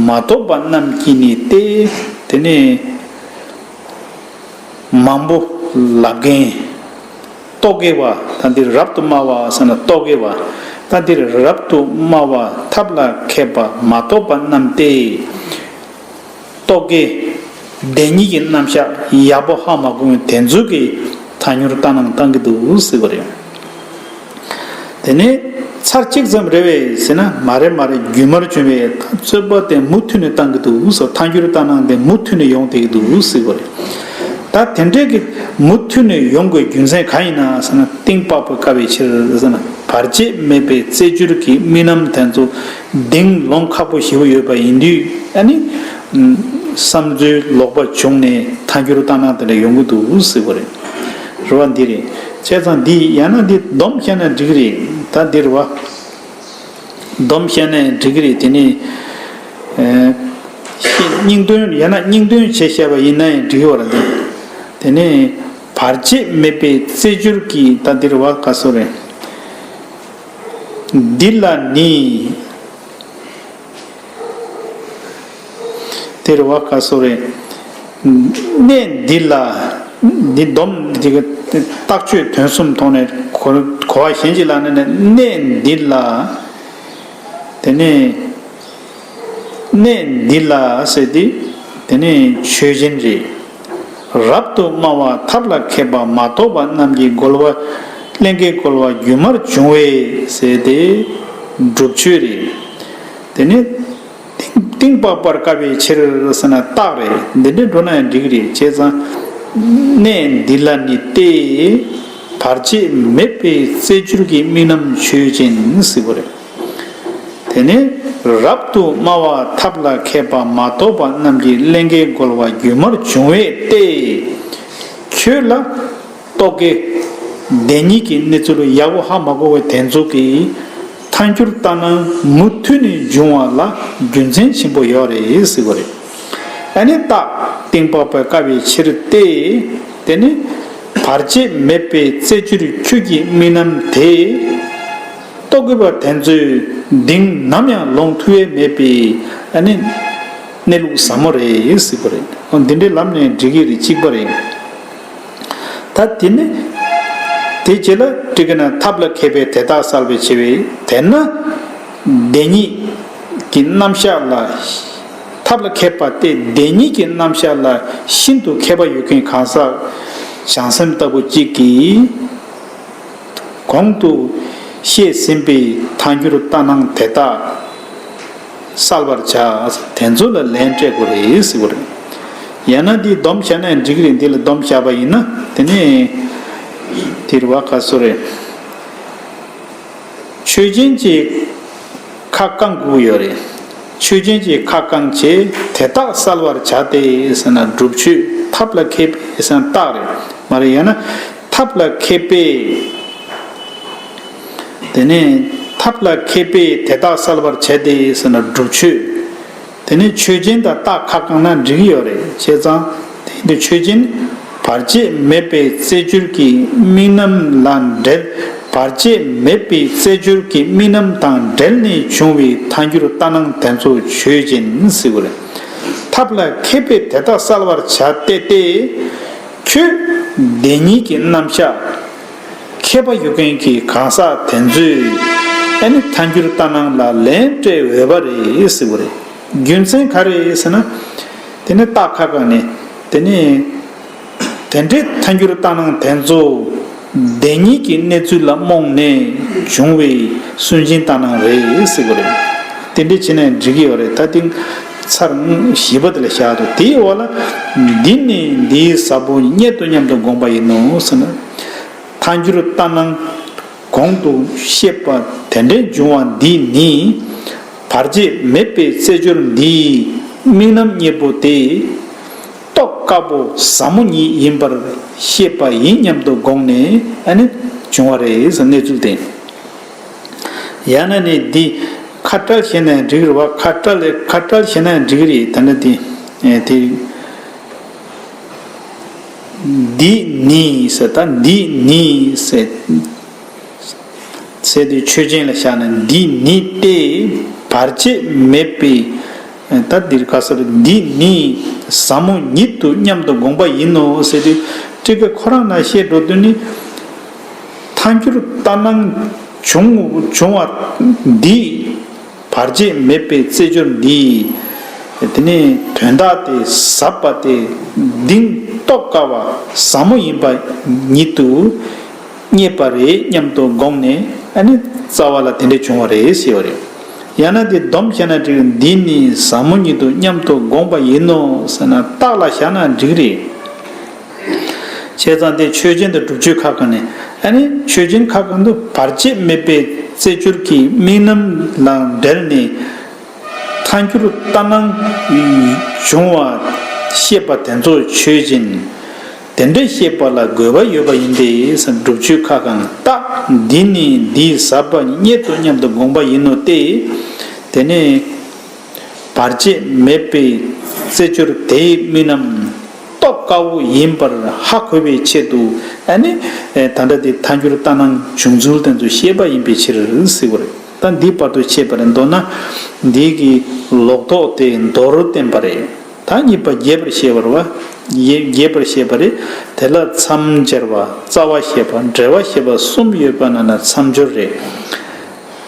མ་གཏོགས་པ་རྣམས་ཀྱིས་ནི་སྟེ། དེ་ནས་མང་པོ་ལབ་མཁན་རྟོག་གེ་བ། ད་འདིར་རབ་ཏུ་སྨྲ་བ་ཟེར་ན་རྟོག་གེ་བ། ད་འདིར་རབ་ཏུ་སྨྲ་བ་ཐབས་ལ་མཁས་པ་མ་གཏོགས་པ་རྣམས་ཏེ། རྟོག་གེ་བདེན་གཉིས་ཀྱི་རྣམ་གཞག་ཡག་པོ་ཧ་མ་གོ་མཁན་དེ་ཚོ་གིས་ཐལ་འགྱུར་ལྟར་སྣང་བཏང་གི་འདུག་ཟེར་བ་རེད། དེ་ནས་ཚར་གཅིག་ཙམ་རེད་པས་ཟེར་ན་མ་རེད་མ་རེད། སྒྱུ་མར་བྱུང་བའི་རྩོད་པ་དེ་མུ་མཐུད་ནས་བཏང་གི་འདུག་ཟེར། ཐལ་འགྱུར་ལྟར་སྣང་དེ་མུ་མཐུད་ནས་ཡོང་བསྡད་ཀྱི་འདུག་ཟེར་བ་རེད། ད་དེ་འདྲའི་གི་མུ་མཐུད་ནས་ཡོང་དགོས་རྒྱུ་མཚན་གང་ཡིན་ན་ཟེར་ན་གཏིང་དཔག་པ་དཀའ་བའི་ཕྱིར་ཟེར་ན་བར་ཆད་མེད་པའི་རྩེ་སྦྱོར་གྱི་དམིགས་རྣམ་དེ་ཚོ་གདེང་ལོང་ཁག་པོ་ཞེ་པོ་ཡོད་པ་ཡིན་དུས་ཨ་ནི་བསམ་ཚུལ་ལོག་པ་བྱུང་ནས་ཐལ་འགྱུར་ལྟར་སྣང་དེ་འདྲ་ཡོང་གི་འདུག་ཟེར་བ་རེད། རེད་བ། འདི་རེད། བྱས་ཙང་འདི་ཡང་ན་འདི་སྡོམ་བཤད་ན་འགྲིག་གི་རེད། ད་འདི་རེད་བ། སྡོམ་བཤད་ན་ཡང་འགྲིག་གི་རེད། དེ་ནས་ཨེ་ཤེས་སྙིང་དོན་ཡང་ན་སྙིང་དོན་བྱས་བཤད་པ་ཡིན་ན་ཡང་འགྲིག་གི་བ་རེད། དེ་ནས་བར་ཆད་མེད་པའི་རྩེ་སྦྱོར་གྱི་ད་འདི་རེད་བ། ག་སོ་རེད། འདི་ལ་ནི། དེ་རེད་བ། ག་སོ་རེད། གནས་འདི་ལ་ འདི་སྡོམ་འདི་གི་རྟགས་ཆོས་དོན་གསུམ་ཐོག་ནས་གོ་གོ་བ་གཞན་ཅིག་ལ་ནི་གནས་འདི་ལ། དེ་ནས་གནས་འདི་ལ་ཟེར་ཏེ། དེ་ནས་ཆོས་ཅན་རེད། རབ་ཏུ་སྨྲ་བ་ཐབས་ལ་མཁས་པ་མ་རྟོགས་པ་རྣམས་ཀྱི་རྒོལ་བ། ཀླན་ཀའི་རྒོལ་བ་སྒྱུ་མར་འབྱུང་བས་ཟེར་ཏེ་སྒྲུབ་ཆོས་རེད། དེ་ནས་གཏིང་གཏིང་དཔག་པར་དཀའ་བའི་ཕྱིར་ཟེར་ན་རྟགས་རེད། འདི་འདྲའི་འགྲོ་ན་ཡང་འགྲིག་གི་རེད། བྱས་ཙང་གནས་འདི་ལ་ནི་སྟེ། བར་ཆད་མེད་པའི་རྩེ་གཅོད་ཀྱི་དམིགས་རྣམ་ཆོས་ཅན་ཟེར་བ་རེད། དེ་ནས་རབ་ཏུ་སྨྲ་བ་ཐབས་ལ་མཁས་པ་མ་རྟོགས་པ་རྣམས་ཀྱི་ཀླན་ཀའི་རྒོལ་བ་སྒྱུ་མར་འབྱུང་བས་ཏེ། ཁྱོད་ལ་རྟོག་གེ་བདེན་གཉིས་ཀྱི་གནས་ཚུལ་ཡག་པོ་ཧ་མ་གོ་བའི་དེ་ཚོ་གིས་ཐལ་འགྱུར་ལྟར་སྣང་མུ་མཐུད་ནས་འབྱུང་བ་ལ་རྒྱུ་མཚན་ཆེན་པོ་ཡོད་རེད་ཟེར་བ་རེད། ཨ་ནི་རྟགས་གཏིང་དཔག་པའི་དཀའ་བའི་ཕྱིར་ཏེ། དེ་ནི་བར་ཆད་མེད་པའི་རྩེ་གཅོད་ཁྱོད་ཀྱི་དམིགས་རྣམ་དེ། རྟོག་གེ་པ་དེ་ཚོས་གདེང་ནམ་ཡང་ལོང་ཐུབ་ཡས་མེད་པའི་ཨ་ནི་གནས་ལུགས་ཟབ་མོ་རེད་ཟེར་བ་རེད། འོ་འདི་འདྲའི་ལམ་ནས་འགྲིག་གི་རེད། གཅིག་པ་རེད། ད་དེ་ནི་དེ་རྗེས་ལ་འགྲིག་གི་ན་ཐབས་ལ་མཁས་པས་དེ་དག་གསལ་བར་བྱེད་པས། དེས་ན་བདེན་གཉིས་ཀྱི་རྣམ་གཞག་ལ། ཐབས་ལ་མཁས་པ་སྟེ་བདེན་གཉིས་ཀྱི་རྣམ་གཞག་ལ་ཤིན་ཏུ་མཁས་པ་ཡོད་མཁན་གང་ཟག་བྱང་སེམས་ལྟ་བུ་གཅིག་གིས། གོང་དུ་བཤད་ཟིན་པའི་ཐལ་འགྱུར་ལྟར་སྣང་དེ་དག་གསལ་བར་བྱ། དེ་ཚོ་ལ་ལན་སྤྲད་དགོས་རེད་ཟེར་བ་རེད། ཡང་ན་འདི་སྡོམ་བཞག་ན་འགྲིག་གི་རེད། འདི་ལ་སྡོམ་བཞག་པ་ཡིན་ན་དེ་ནས་དེ་རུ་བ་ག་སོ་རེད། ཆོས་ཅན་གྱི་ཁ་བཀང་དགོས་ཡོད་རེད། ཆོས་ཅན་གྱི་ཁ་བཀང་བྱས་དེ་དག་གསལ་བར་བྱ་སྟེ་ཟེར་ན་སྒྲུབ་ཆོས། ཐབས་ལ་མཁས་པས་ཟེར་ན་རྟགས་རེད། མ་རེད། ཡང་ན་ཐབས་ལ་མཁས་པས། དེ་ནས་ཐབས་ལ་མཁས་པས་དེ་དག་གསལ་བར་བྱ་སྟེ་ཟེར་ན་སྒྲུབ་ཆོས། དེ་ནས་ཆོས་ཅན་དང་རྟགས་ཁ་བཀང་ན་འགྲིག་གི་ཡོད་རེད། བྱས་ཙང་དེ་འདི་ཆོས་ཅན་བར་ཆད་མེད་པའི་རྩེ་གཅོད་ཀྱི་དམིགས་རྣམ་ལ་འབྲེལ། བར་ཆད་མེད་པའི་རྩེ་གཅོད་ཀྱི་དམིགས་རྣམ་དང་འབྲེལ་ནས་བྱུང་བའི་ཐལ་འགྱུར་ལྟར་སྣང་དེ་ཚོ་ཆོས་ཅན་ཟེར་བ་རེད། ཐབས་ལ་མཁས་པས་དེ་དག་གསལ་བར་བྱ་སྟེ་སྟེ། ཁྱོད་བདེན་གཉིས་ཀྱི་རྣམ་གཞག་མཁས་པ་ཡོད་མཁན་གྱི་གང་ཟག་དེ་ཚོས་ཨ་ནི་ཐལ་འགྱུར་ལྟར་སྣང་ལ་ལན་སྤྲད་འོས་པ་རེད་ཟེར་བ་རེད། རྒྱུ་མཚན་ག་རེ་ཟེར་ན། དེ་ནི་རྟགས་ཁ་བཀང་ནས་དེ་ནི་དེ་འདྲའི་ཐལ་འགྱུར་ལྟར་སྣང་དེ་ཚོ་བདེན་གཉིས་ཀྱི་གནས་ཚུལ་ལ་རྨོངས་ནས་བྱུང་བའི་སུན་འབྱིན་ལྟར་སྣང་རེད་ཟེར་གི་རེད། དེ་འདྲའི་བྱས་ནས་འགྲིག་གི་ཡོད་རེད། ད་དེ་ཚར་བཞི་པ་དེ་ལ་བཞག་འདུག་དེའི་འོག་ལ་འདི་ནི་འདིའི་ཟབ་པོ་རྙེད་དོ་སྙམ་དུ་དགོངས་པ་ཡིན་ནོ་ཟེར་ན། ཐལ་འགྱུར་ལྟར་སྣང་གོང་དུ་བཤད་པ་དེ་འདྲའི་འབྱུང་བ་འདི་ནི། བར་ཆད་མེད་པའི་རྩེ་གཅོད་འདིའི་དམིགས་རྣམ་གཉིས་པོ་དེ། རྟོགས་དཀའ་བོ་ཟབ་མོ་ཉིད་ཡིན་པར་བཤད་པ་ཡིན་སྙམ་དུ་དགོངས་ནས་ཨ་ནི་བྱུང་བ་རེད་ཟེར། གནས་ཚུལ་དེ། ཡང་ན་ནི་འདི་ཁ་བྲལ་བྱས་ན་འགྲིག་རེད་བ། ཁ་བྲལ་ཁ་བྲལ་བྱས་ན་འགྲིག་རེད། ད་ནི་དེ་དེ། འདི་ནི་ཟེར། ད་འདི་ནི་ཟེར། ཟེར་དུས་ཆོས་ཅན་ལ་བཞག་ན་འདི་ནི་སྟེ་བར་ཆད་མེད་པའི། ད་འདིར་ག་ཟེར། འདི་ནི་ཟབ་མོ་ཉིད་དོ་སྙམ་དུ་དགོངས་པ་ཡིན་ནོ་ཟེར་དུས་ཀྲི་ཀ་ཁོ་རང་ན་བཤད་འགྲོ་དུས་ནི། ཐལ་འགྱུར་ལྟར་སྣང་བྱུང་བྱུང་བ་འདི། བར་ཆད་མེད་པའི་རྩེ་གཅོད་འདི། དེ་ནི་དོན་དག་དེ་ཟབ་པ་དེ་གདེང་རྟོགས་དཀའ་བ་ཟབ་མོ་ཡིན་པ་ཉིད་དུ་རྙེད་པ་རེད་སྙམ་དུ་དགོངས་ནས་ཨ་ནི་རྩ་བ་ལ་དེ་འདྲ་བྱུང་བ་རེད་ཟེར་བ་རེད། ཡང་ན་དེ་སྡོམ་བྱས་ན་འགྲིག་འདི་ནི་ཟབ་མོ་ཉིད་དོ་སྙམ་དུ་དགོངས་པ་ཡིན་ནོ་ཟེར་ན་རྟགས་ལ་བཞག་ན་འགྲིག་རེད། བྱས་ཙང་དེ་ཆོས་ཅན་དང་སྒྲུབ་ཆོས་ཁ་བཀང་ནས་ཨ་ནི་ཆོས་ཅན་ཁ་བཀང་དུས་བར་ཆད་མེད་པའི་རྩེ་གཅོད་ཀྱི་དམིགས་རྣམ་ལ་འབྲེལ་ནས་ཐལ་འགྱུར་ལྟར་སྣང་བྱུང་བ་བཤད་པ་དེ་ཚོ་ཆོས་ཅན། དེ་འདྲ་བཤད་པ་ལ་དགོས་པ་ཡོད་པ་ཡིན་ཏེ་སྒྲུབ་ཆོས་ཁ་བཀང་རྟགས་འདི་ནི་འདིའི་ཟབ་པ་རྙེད་དོ་སྙམ་དུ་དགོངས་པ་ཡིན་ནོ་སྟེ། དེ་ནས། བར་ཆད་མེད་པའི་རྩེ་གཅོད་དེའི་དམིགས་རྣམ་རྟོགས་དཀའ་བོ་ཡིན་པར་ཧ་གོ་བའི་ཆེད་དུ་ཨ་ནི་ད་ལྟ་དེ་ཐལ་འགྱུར་ལྟར་སྣང་བྱུང་ཚུལ་དེ་ཚོ་བཤད་པ་ཡིན་པའི་ཕྱིར་ཟེར་བ་རེད། ད་འདི་བར་དུ་བཤད་པ་རེད། མདོར་ན་འདི་གི་ལོག་རྟོག་དེ་མདོར་བསྟན་པ་རེད། ད་གཉིས་པ་རྒྱས་པར་བཤད་པ་རེད་བ། རྒྱས་པར་བཤད་པ་རེད། དེ་ལ་མཚམས་སྦྱར་བ། རྩ་བ་བཤད་པ། འགྲེལ་བ་བཤད་པ་གསུམ་ཡོད་པ་ན་ན་མཚམས་སྦྱོར་རེད།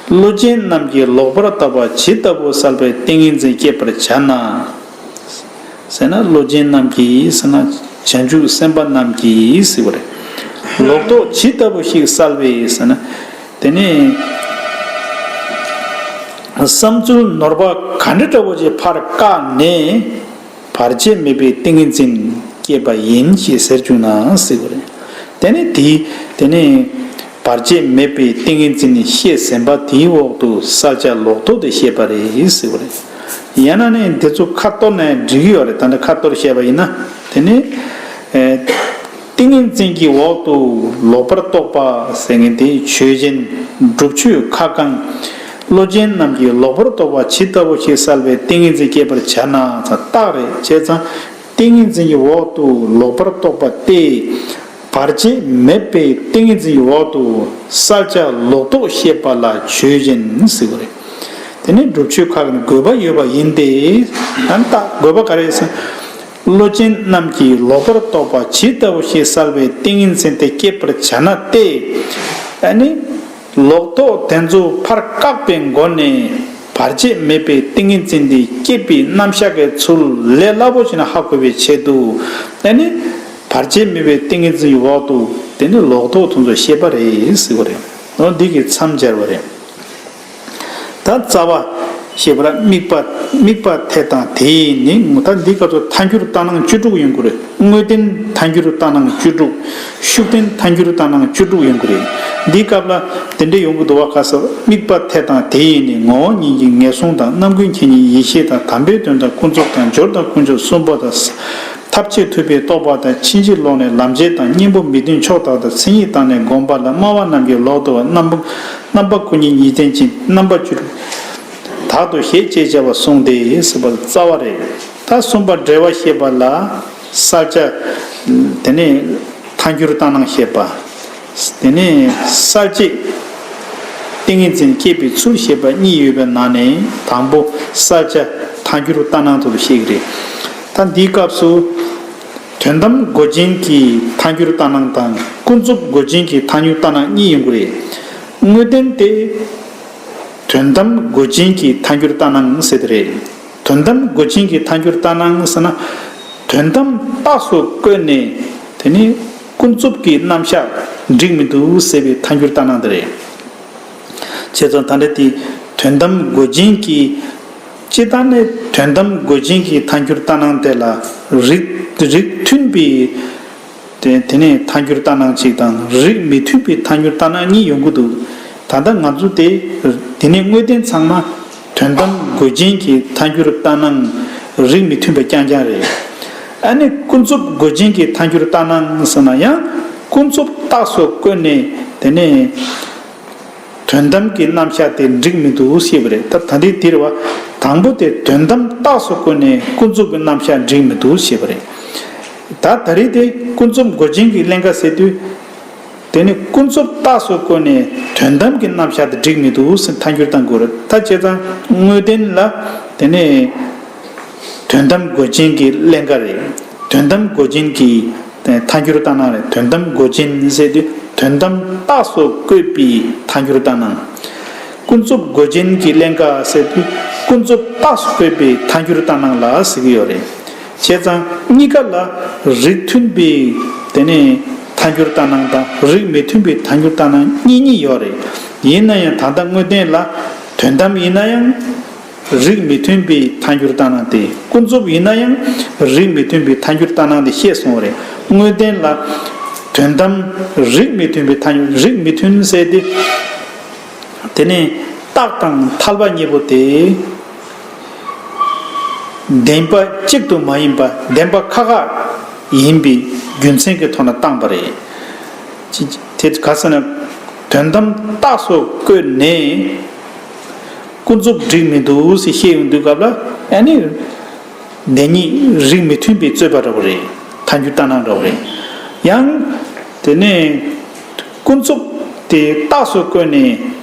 བློ་ཅན་རྣམས་ཀྱིས་ལོག་པར་རྟོག་པ་ཇི་ལྟ་བུ་བསལ་བའི་ཏིང་ངེ་འཛིན་སྐྱེད་པར་བྱ་ན། ཟེར་ན་བློ་ཅན་རྣམས་ཀྱིས་ཟེར་ན་བྱང་ཆུབ་སེམས་དཔའ་རྣམས་ཀྱིས་ཟེར་བ་རེད། ལོག་རྟོག་ཇི་ལྟ་བུ་ཞིག་བསལ་བའི་ཟེར་ན། དེ་ནས་བསམ་ཚུལ་ནོར་བ་ག་འདྲ་འདྲ་བོ་ཅིག་ཕར་བཀག་ནས། བར་ཆད་མེད་པའི་ཏིང་ངེ་འཛིན་སྐྱེས་པ་ཡིན་ཞེས་ཟེར་བཅུག་ན་ཟེར་བ་རེད། དེ་ནས་དེའི་དེ་ནས་བར་ཆད་མེད་པའི་ཏིང་ངེ་འཛིན་བཤད་ཟིན་པ་དེའི་འོག་ཏུ་བསལ་བྱ་ལོག་རྟོག་དེ་བཤད་པ་རེད་ཟེར་བ་རེད། ཡང་ན་ནི་འདི་ཚོ་ཁ་གཏོར་ནས་འགྲིག་གི་ཡོད་རེད། ད་ནི་ཁ་གཏོར་བཤད་པ་ཡིན་ན་དེ་ནི། ཏིང་ངེ་འཛིན་གྱི་འོག་ཏུ་ལོག་པར་རྟོག་པ་ཟེར་མཁན་དེ་ཆོས་ཅན། སྒྲུབ་ཆོས་ཁ་བསྐང་། བློ་ཅན་རྣམས་ཀྱིས་ལོག་པར་རྟོག་པ་ཇི་ལྟ་བུ་ཞིག་བསལ་བའི་ཏིང་ངེ་འཛིན་སྐྱེད་པར་བྱ་ན་ཚ་རྟགས་རེད། བྱས་ཙང་ཏིང་ངེ་འཛིན་གྱི་འོག་ཏུ་ལོག་པར་རྟོག་པ་སྟེ། བར་ཆད་མེད་པའི་ཏིང་ངེ་འཛིན་གྱི་འོག་ཏུ་བསལ་བྱ་ལོག་རྟོག་བཤད་པ་ལ་ཆོས་ཅན་ཟེར་བ་རེད། དེ་ནི་སྒྲུབ་ཆོས་ཁག་ནི་དགོས་པ་ཡོད་པ་ཡིན་ཏེ། ཨ་ནི་རྟགས་དགོས་པ་ག་རེ་ཟེར། བློ་ཅན་རྣམས་ཀྱིས་ལོག་པར་རྟོག་པ་ཇི་ལྟ་བུ་ཞིག་བསལ་བའི་ཏིང་ངེ་འཛིན་དེ་སྐྱེད་པར་བྱ་ན་སྟེ། ཨ་ནི། ལོག་རྟོག་དེ་ཚོ་ཕར་བཀག་པའི་སྒོ་ནས་བར་ཆད་མེད་པའི་ཏིང་ངེ་འཛིན་དེ་སྐྱེད་པའི་རྣམ་གཞག་གི་ཚུལ་ལས་སླ་པོ་ཞིག་ན་ཧ་གོ་བའི་ཆེད་དུ། ཨ་ནི། བར་ཆད་མེད་པའི་ཏིང་ངེ་འཛིན་གྱི་འོག་ཏུ་དེ་ནི་ལོག་རྟོག་དེ་ཚོ་བཤད་པ་རེད་ཟེར་བ་རེད། འོ་འདི་གི་མཚམས་སྦྱར་བ་རེད། ད་རྩ་བ་ཞེས་པ་ལ་དམིགས་པ། དམིགས་པ་དེ་དང་དེ་ཡིས་ནི། ད་འདི་སྐབས་སུ་ཐལ་འགྱུར་ལྟར་སྣང་བཅུ་དྲུག་ཡོང་གི་རེད། དངོས་བསྟན་ཐལ་འགྱུར་ལྟར་སྣང་བཅུ་དྲུག་ཤུགས་བསྟན་ཐལ་འགྱུར་ལྟར་སྣང་བཅུ་དྲུག་ཡོང་གི་རེད། འདིའི་སྐབས་ལ་དེ་འདྲ་ཡོང་གི་འདུག་བ། ག་ས་དམིགས་པ་དེ་དང་དེ་ཡིས་ནི། ངོ་བོ་ཉིད་ཀྱིས་ངན་སོང་དང་། རྣམ་ཀུན་མཁྱེན་ཉིད་ཡེ་ཤེས་དང་། དམ་པའི་དོན་དང་ཀུན་རྫོབ་དང་། སྦྱོར་དང་ཀུན་རྫོབ་གསུམ་པོ་དང་། ཐབས་ཆེས་ཐུབ་པའི་རྟོགས་པ་དང་། ཕྱིན་ཅི་ལོག་ནས་ལམ་བྱེད་དང་། གཉེན་པོ་མི་མཐུན་ཕྱོགས་དག་དང་། མཚན་ཉིད་དང་ནི་བསྒོམ་པ་ལ། སྨྲ་བ་རྣམས་ཀྱིས་ལོག་རྟོག་པ། རྣམ་པ་རྣམ་པ་ཀུན་ཉིད་ཉིད་བསྟན་ཅིང་། རྣམ་པ་བཅུ་དག་ཏུ་ཞེས་བྱ་བ་གསུངས་ཏེ་ཟེར་བ་རྩ་བ་རེད། ད་གསུམ་པ་འགྲེལ་བ་བཤད་པ་ལ་བསལ་བྱ། དེ་ནས་ཐལ་འགྱུར་ལྟར་སྣང་བཤད་པ། དེ་ནས་གསལ་བྱེད་ཏིང་ངེ་འཛིན་སྐྱེད་པའི་ཚུལ་བཤད་པ་གཉིས་ཡོད་པའི་ནང་ནས་དང་པོ་གསལ་བྱ་ཐལ་འགྱུར་ལྟར་སྣང་དུ་བཤད་ཀྱི་རེད། ད་འདིའི་སྐབས་སུ་དོན་དམ་མགོ་ཅན་གྱི་ཐལ་འགྱུར་ལྟར་སྣང་དང་ཀུན་རྫོབ་མགོ་ཅན་གྱི་ཐལ་འགྱུར་ལྟར་སྣང་གཉིས་ཡོང་གི་རེད། དངོས་བསྟན་དེ་དོན་དམ་མགོ་ཅན་གྱི་ཐལ་འགྱུར་ལྟར་སྣང་ཟེར་དེ་རེད། དོན་དམ་མགོ་ཅན་གྱི་ཐལ་འགྱུར་ལྟར་སྣང་ཟེར་ན། དོན་དམ་རྟགས་སུ་བཀོད་ནས་དེ་ནི་ཀུན་རྫོབ་ཀྱི་རྣམ་གཞག་འགྲིག་མི་འདུག་ཟེར་བའི་ཐལ་འགྱུར་ལྟར་སྣང་དེ་རེད། བྱས་ཙང་ད་ལྟ་དེ་དོན་དམ་མགོ་ཅན་གྱི། སྤྱིར་བཏང་ནས་དོན་དམ་མགོ་ཅན་གྱི་ཐལ་འགྱུར་ལྟར་སྣང་དེ་ལ་རིགས་རིགས་མཐུན་པའི། དེ་དེ་ནས་ཐལ་འགྱུར་ལྟར་སྣང་གཅིག་དང་རིགས་མི་མཐུན་པའི་ཐལ་འགྱུར་ལྟར་སྣང་གཉིས་ཡོང་གི་འདུག་ད་ལྟ་ང་ཚོ་དེ་དེ་ནས་དངོས་བསྟན་ཚང་མ་དོན་དམ་མགོ་ཅན་གྱི་ཐལ་འགྱུར་ལྟར་སྣང་། རིགས་མི་མཐུན་པ་རྐྱང་རྐྱང་རེད། ཨ་ནི་ཀུན་རྫོབ་མགོ་ཅན་གྱི་ཐལ་འགྱུར་ལྟར་སྣང་ཟེར་ན་ཡང་ཀུན་རྫོབ་རྟགས་སུ་བཀོད་ནས་དེ་ནས། དོན་དམ་གྱི་རྣམ་གཞག་དེ་འགྲིག་མི་འདུག་ཞེས་པ་རེད། ད་ད་འདི་འདིར་བ། དང་པོ་དེ་དོན་དམ་རྟགས་སུ་བཀོད་ནས་ཀུན་རྫོབ་ཀྱི་རྣམ་གཞག་འགྲིག་མི་འདུག་ཞེས་པ་རེད། ད་ད་རེས་དེ་ཀུན་རྫོབ་མགོ་ཅན་གྱི་ཀླན་ཀ་ཟེར་དུས། དེ་ནི་ཀུན་རྫོབ་རྟགས་སུ་བཀོད་ནས་དོན་དམ་གྱི་རྣམ་གཞག་དེ་འགྲིག་མི་འདུག་ཟེར་ཐལ་འགྱུར་བཏང་དགོས་རེད། ད་བྱས་ཙང་དངོས་བསྟན་ལ་དེ་ནི། དོན་དམ་མགོ་ཅན་གྱི་ཀླན་ཀ་རེད། དོན་དམ་མགོ་ཅན་གྱི་ཐལ་འགྱུར་ལྟར་སྣང་རེད། དོན་དམ་མགོ་ཅན་ཟེར་དུས་དོན་དམ་རྟགས་སུ་བཀོད་པའི་ཐལ་འགྱུར་ལྟར་སྣང་། ཀུན་རྫོབ་མགོ་ཅན་གྱི་ཀླན་ཀ་ཟེར་དུས་ཀུན་རྫོབ་རྟགས་སུ་བཀོད་པའི་ཐལ་འགྱུར་ལྟར་སྣང་ལ་ཟེར་གྱི་ཡོད་རེད། བྱས་ཙང་གཉིས་ཀ་ལ་རིགས་མཐུན་པའི་དེ་ནས་ཐལ་འགྱུར་ལྟར་སྣང་དང་རིགས་མི་མཐུན་པའི་ཐལ་འགྱུར་ལྟར་སྣང་གཉིས་གཉིས་ཡོད་རེད། ཡིན་ན་ཡང་ད་ལྟ་དངོས་བསྟན་ལ་དོན་དམ་ཡིན་ན་ཡང་། རིགས་མི་མཐུན་པའི་ཐལ་འགྱུར་ལྟར་སྣང་སྟེ། ཀུན་རྫོབ་ཡིན་ན་ཡང་རིགས་མི་མཐུན་པའི་ཐལ་འགྱུར་ལྟར་སྣང་སྟེ་བཤད་སོང་བ་རེད། དངོས་བསྟན་ལ་དོན་དམ་རིགས་མི་མཐུན་པའི་ཐལ་འགྱུར། རིགས་མི་མཐུན་ཟེར་ཏེ། དེ་ནི་རྟགས་དང་ཐལ་བ་གཉིས་པོ་སྟེ། བདེན་པ་གཅིག་ཏུ་མ་ཡིན་པ་བདེན་པ་ཁ་ཁ་ཡིན་པའི་རྒྱུ་མཚན་གྱི་ཐོག་ནས་བཏང་བ་རེད། དེ་ག་ཟེར་ན། དོན་དམ་རྟགས་སུ་བཀོད་ནས། ཀུན་རྫོབ་འགྲིག་མི་འདུག་ཟེར་བཤད་ཡོང་དུས་སྐབས་ལ་ཨ་ནི། བདེན་གཉིས་རིགས་མི་མཐུན་པའི་རྩོད་པ་འདྲ་བོ་རེད། ཐལ་འགྱུར་ལྟར་སྣང་འདྲ་བོ་རེད། ཡང་། དེ་ནས། ཀུན་རྫོབ་དེ་རྟགས་སུ་བཀོད་ནས་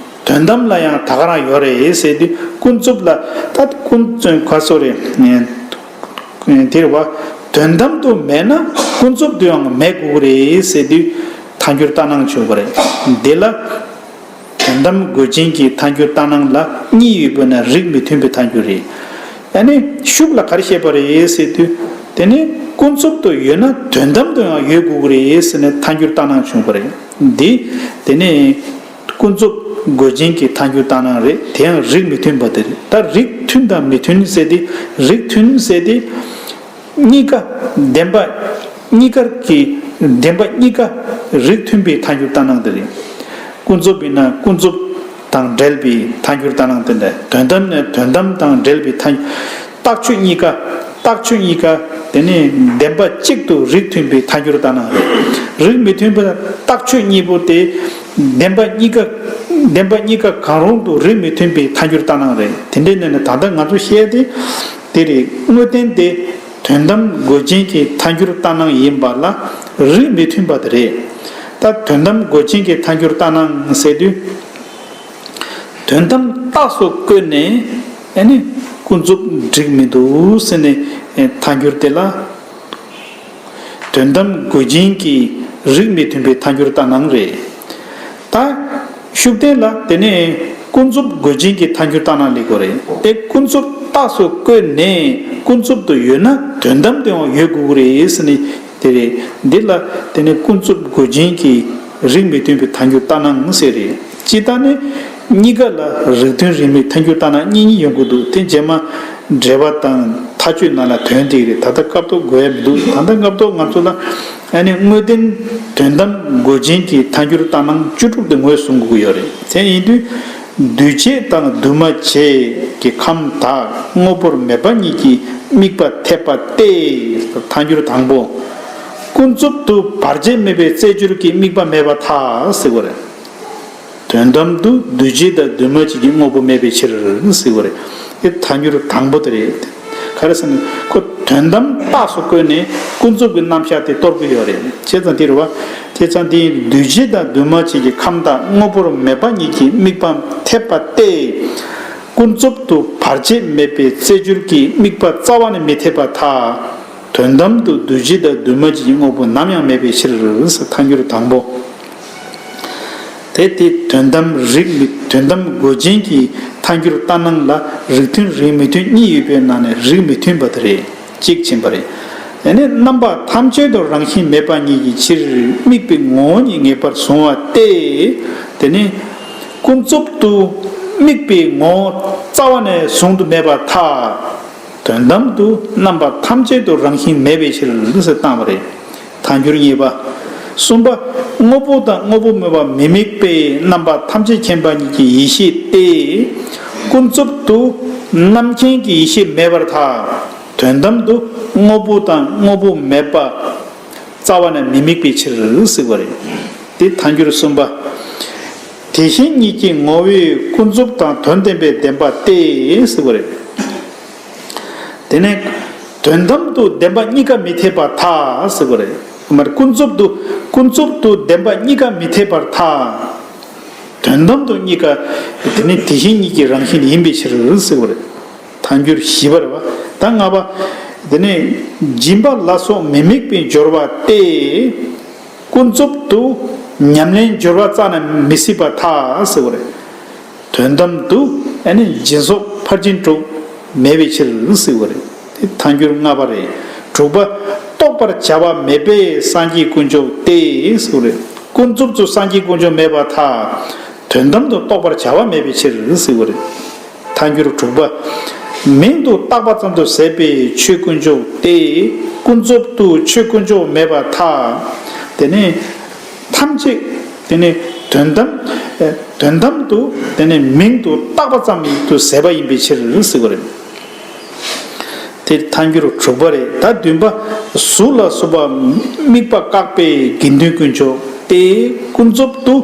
དོན་དམ་ལ་ཡང་ད་ག་རང་ཡོད་རེད་ཟེར་དུས་ཀུན་རྫོབ་ལ་ད་ཀུན་ག་སོ་རེད། དེར་བ། དོན་དམ་དུ་མེད་ན་ཀུན་རྫོབ་ཏུ་ཡང་མེད་དགོས་ཀྱི་རེད་ཟེར་དུས་ཐལ་འགྱུར་ལྟར་སྣང་བྱུང་བ་རེད། འདི་ལ། དོན་དམ་དགོས་ཅན་གྱི་ཐལ་འགྱུར་ལྟར་སྣང་ལ་གཉིས་ཡོད་པས་ན་རིགས་མི་མཐུན་པའི་ཐལ་འགྱུར་རེད། ཡང་ན་ཤུགས་ལ་ག་རེ་བཤད་པ་རེད་ཟེར་དུས། དེ་ནི་ཀུན་རྫོབ་ཏུ་ཡོད་ན་དོན་དམ་དུ་ཡང་ཡོད་དགོས་ཀྱི་རེད་ཟེར་ནས་ཐལ་འགྱུར་ལྟར་སྣང་བྱུང་བ་རེད། འདི། དེ་ནི། ཀུན་རྫོབ་དགོས་ཅན་གྱི་ཐལ་འགྱུར་ལྟར་སྣང་རེད། དེ་ཡང་རིགས་མི་མཐུན་པ་དེ་རེད། ད་རིགས་མཐུན་དང་མི་མཐུན་ཟེར་ཏེ། རིགས་མཐུན་ཟེར་ཏེ། གཉིས་ཀ་བདེན་པ། གཉིས་ཀར་གྱི་བདེན་པ་གཉིས་ཀ་རིགས་མཐུན་པའི་ཐལ་འགྱུར་ལྟར་སྣང་དེ་རེད། ཀུན་རྫོབ་ཡིན་ན་ཀུན་རྫོབ་དང་འབྲེལ་བའི་ཐལ་འགྱུར་ལྟར་སྣང་དེ་འདྲ། དོན་དམ་ནི་དོན་དམ་དང་འབྲེལ་བའི་ཐལ། རྟགས་ཆོས་གཉིས་ཀ་རྟགས་ཆོས་གཉིས་ཀ་དེ་ནི་བདེན་པ་གཅིག་ཏུ་རིགས་མཐུན་པའི་ཐལ་འགྱུར་ལྟར་སྣང་རེད། རིགས་མི་མཐུན་པ་རྟགས་ཆོས་གཉིས་པོ་དེ་བདེན་པ་གཉིས་ཀ་བདེན་པ་གཉིས་ཀ་གང་རུང་དུ་རིགས་མི་མཐུན་པའི་ཐལ་འགྱུར་ལྟར་སྣང་རེད། དེ་འདྲའི་ནང་ནས་ད་ལྟ་ང་ཚོ་བཤད་དེ། དེ་རེད། དངོས་བསྟན་དེ་དོན་དམ་དགོས་ཅན་གྱི་ཐལ་འགྱུར་ལྟར་སྣང་ཡིན་པ་ལ་རིགས་མི་མཐུན་པ་དེ་རེད། ད་དོན་དམ་དགོས་ཅན་གྱི་ཐལ་འགྱུར་ལྟར་སྣང་ཟེར་དུས། དོན་དམ་རྟགས་སུ་བཀོད་ནས་ཨ་ནི་ཀུན་རྫོབ་འགྲིག་མི་འདུག་ཟེར་ནས་ཐལ་འགྱུར་དེ་ལ། དོན་དམ་དགོས་ཅན་གྱི་རིགས་མི་མཐུན་པའི་ཐལ་འགྱུར་ལྟར་སྣང་རེད། ད། ཤུགས་བསྟན་ལ་དེ་ནས་ཀུན་རྫོབ་དགོས་ཅན་གྱི་ཐལ་འགྱུར་ལྟར་སྣང་ལེགས་པོ་རེད། དེ་ཀུན་རྫོབ་རྟགས་སུ་བཀོད་ནས་ཀུན་རྫོབ་ཏུ་ཡོད་ན་དོན་དམ་དུ་ཡང་ཡོད་དགོས་ཀྱི་རེད་ཟེར་ནས་དེ་རེད། འདི་ལ་དེ་ནས་ཀུན་རྫོབ་དགོས་ཅན་གྱི་རིགས་མི་མཐུན་པའི་ཐལ་འགྱུར་ལྟར་སྣང་ཟེར་རེད། སྤྱིར་བཏང་ནི་གཉིས་ཀ་ལ་རིགས་མཐུན་རིགས་མེད་ཐལ་འགྱུར་ལྟར་སྣང་གཉིས་གཉིས་ཡོང་གི་འདུག་དེ་རྗེས་མ་འགྲེལ་པ་དང་མཐའ་དཔྱོད་ནང་ལ་དོན་དེ་རེད། ད་ལྟ་སྐབས་ཐོག་དགོས་ཡ་མི་འདུག་ད་ལྟ་སྐབས་ཐོག་ང་ཚོ་ལ་ཨ་ནི་དངོས་བསྟན་དོན་དམ་དགོས་ཅན་གྱི་ཐལ་འགྱུར་ལྟར་སྣང་བཅུ་དྲུག་དེ་ངོས་བཟུང་དགོས་ཀྱི་ཡོད་རེད། དེ་ཡིན་དུས། འདུས་བྱས་དང་འདུས་མ་བྱས་ཀྱི་ཁམས་དག་དངོས་པོར་མེད་པ་ཉིད་ཀྱི་དམིགས་པ་འཐད་པ་སྟེ། ཐལ་འགྱུར་དང་པོ། ཀུན་རྫོབ་ཏུ་བར་ཆད་མེད་པའི་རྩེ་གཅོད་ཀྱི་དམིགས་པ་མེད་པར་ཐལ་ཟེར་བ་རེད། དོན་དམ་དུ་འདུས་བྱས་དང་འདུས་མ་བྱས་ཀྱི་དངོས་པོ་མེད་པའི་ཕྱིར་ཟེར་བ་རེད། དེ་ཐལ་འགྱུར་དང་པོ་དེ་རེད། ག་རེ་ཟེར་ན་ཁོ་དོན་དམ་རྟགས་སུ་བཀོད་ནས་ཀུན་རྫོབ་ཀྱི་རྣམ་གཞག་དེ་སྟོར་གྱི་ཡོད་རེད། བྱས་ཙང་དེ་རེད་བ། བྱས་ཙང་དེ་འདུས་བྱས་དང་འདུས་མ་བྱས་ཀྱི་ཁམས་དག་དངོས་པོར་མེད་པ་ཉིད་ཀྱི་དམིགས་པ་འཐད་པ་སྟེ། ཀུན་རྫོབ་ཏུ་བར་ཆད་མེད་པའི་རྩེ་གཅོད་ཀྱི་དམིགས་པ་རྩ་བ་ནས་མི་འཐད་པར་ཐལ། དོན་དམ་དུ་འདུས་བྱས་དང་འདུས་མ་བྱས་ཀྱི་དངོས་པོ་ནམ་ཡང་མེད་པའི་ཕྱིར། ཐལ་འགྱུར་དང་པོ། དེ་སྟེ་དོན་དམ་རིགས་མི་དོན་དམ་དགོས་ཅན་གྱི་ཐལ་འགྱུར་ལྟར་སྣང་ལ་རིགས་མཐུན་རིགས་མི་མཐུན་གཉིས་ཡོད་པའི་ནང་ནས་རིགས་མི་མཐུན་པ་དེ་རེད། གཅིག་ཕྱིན་པ་རེད། དེ་ནས་རྣམ་པ་ཐམས་ཅད་དུ་རང་བཞིན་མེད་པ་ཉིད་ཀྱི་ཕྱིར་དམིགས་པའི་ངོ་བོ་ཉིད་ངེས་པར་བཟུང་བ་སྟེ། དེ་ནི་ཀུན་རྫོབ་ཏུ་དམིགས་པའི་ངོ་བོ་རྩ་བ་ནས་བཟུང་དུ་མེད་པར་ཐལ། དོན་དམ་དུ་རྣམ་པ་ཐམས་ཅད་དུ་རང་བཞིན་མེད་པའི་ཕྱིར་ཟེར་བཏང་བ་རེད། ཐལ་འགྱུར་གཉིས་པ། གསུམ་པ། དངོས་པོ་དང་དངོས་པོ་མེད་པ་མི་དམིགས་པས་རྣམ་པ་ཐམས་ཅད་མཁྱེན་པ་ཉིད་ཀྱི་ཡེ་ཤེས་ཏེ། ཀུན་རྫོབ་ཏུ་རྣམ་མཁྱེན་གྱི་ཡེ་ཤེས་མེད་པར་ཐལ། དོན་དམ་དུ་དངོས་པོ་དང་དངོས་པོ་མེད་པ་རྩ་བ་ནས་མི་དམིགས་པའི་ཕྱིར་ཟེར་བ་རེད། དེ་ཐལ་འགྱུར་གསུམ་པ། དེ་བཞིན་ཉིད་ཀྱི་ངོ་བོས་ཀུན་རྫོབ་དང་དོན་བདེན་པའི་བདེན་པ་སྟེ་ཟེར་བ་རེད། དེ་ནས་དོན་དམ་དུ་བདེན་པ་གཉིས་ཀ་མི་འཐད་པར་ཐལ་ཟེར་བ་རེད། མར་ཀུན་རྫོབ་ཏུ་ཀུན་རྫོབ་ཏུ་བདེན་པ་གཉིས་ཀ་མི་འཐད་པར་ཐལ། དོན་དམ་དུ་གཉིས་ཀ་དེ་ནི་དེ་བཞིན་ཉིད་ཀྱི་རང་བཞིན་ཡིན་པའི་ཕྱིར་ཟེར་བ་རེད། ཐལ་འགྱུར་བཞི་པ་རེད་བ། ད་ལྔ་པ། དེ་ནི་སྦྱིན་པ་ལ་སོགས་མི་དམིགས་པའི་སྦྱོར་བ་སྟེ། ཀུན་རྫོབ་ཏུ་ཉམས་ལེན་སྦྱོར་བ་རྩ་ནས་མི་སྲིད་པར་ཐལ་ཟེར་བ་རེད། དོན་དམ་དུ་ཨ་ནི་སྦྱིན་སོགས་ཕར་ཕྱིན་དྲུག་མེད་པའི་ཕྱིར་ཟེར་བ་རེད། དེ་ཐལ་འགྱུར་ལྔ་པ་རེད། དྲུག་པ། རྟོགས་པར་བྱ་བ་མེད་པས་སངས་རྒྱས་དཀོན་མཆོག་སྟེ་ཟེར་བ་རེད། ཀུན་རྫོབ་ཏུ་སངས་རྒྱས་དཀོན་མཆོག་མེད་པར་ཐལ། དོན་དམ་དུ་རྟོགས་པར་བྱ་བ་མེད་པའི་ཕྱིར་ཟེར་བ་རེད། ཐལ་འགྱུར་དྲུག་པ། མིང་དུ་བཏགས་པ་ཙམ་དུ་ཟད་པའི་ཆོས་དཀོན་མཆོག་སྟེ། ཀུན་རྫོབ་ཏུ་ཆོས་དཀོན་མཆོག་མེད་པར་ཐལ། དེ་ནི་ཐམས་ཅད། དེ་ནི་དོན་དམ། དོན་དམ་དུ་དེ་ནི་མིང་དུ་བཏགས་པ་ཙམ་དུ་ཟད་པ་ཡིན་པའི་ཕྱིར་ཟེར་བ་རེད། དེ་ཐལ་འགྱུར་དྲུག་པ་རེད། ད་བདུན་པ། གཟུགས་ལ་སོགས་པ་དམིགས་པ་བཀག་པའི་དགེ་འདུན་དཀོན་མཆོག་སྟེ། ཀུན་རྫོབ་ཏུ་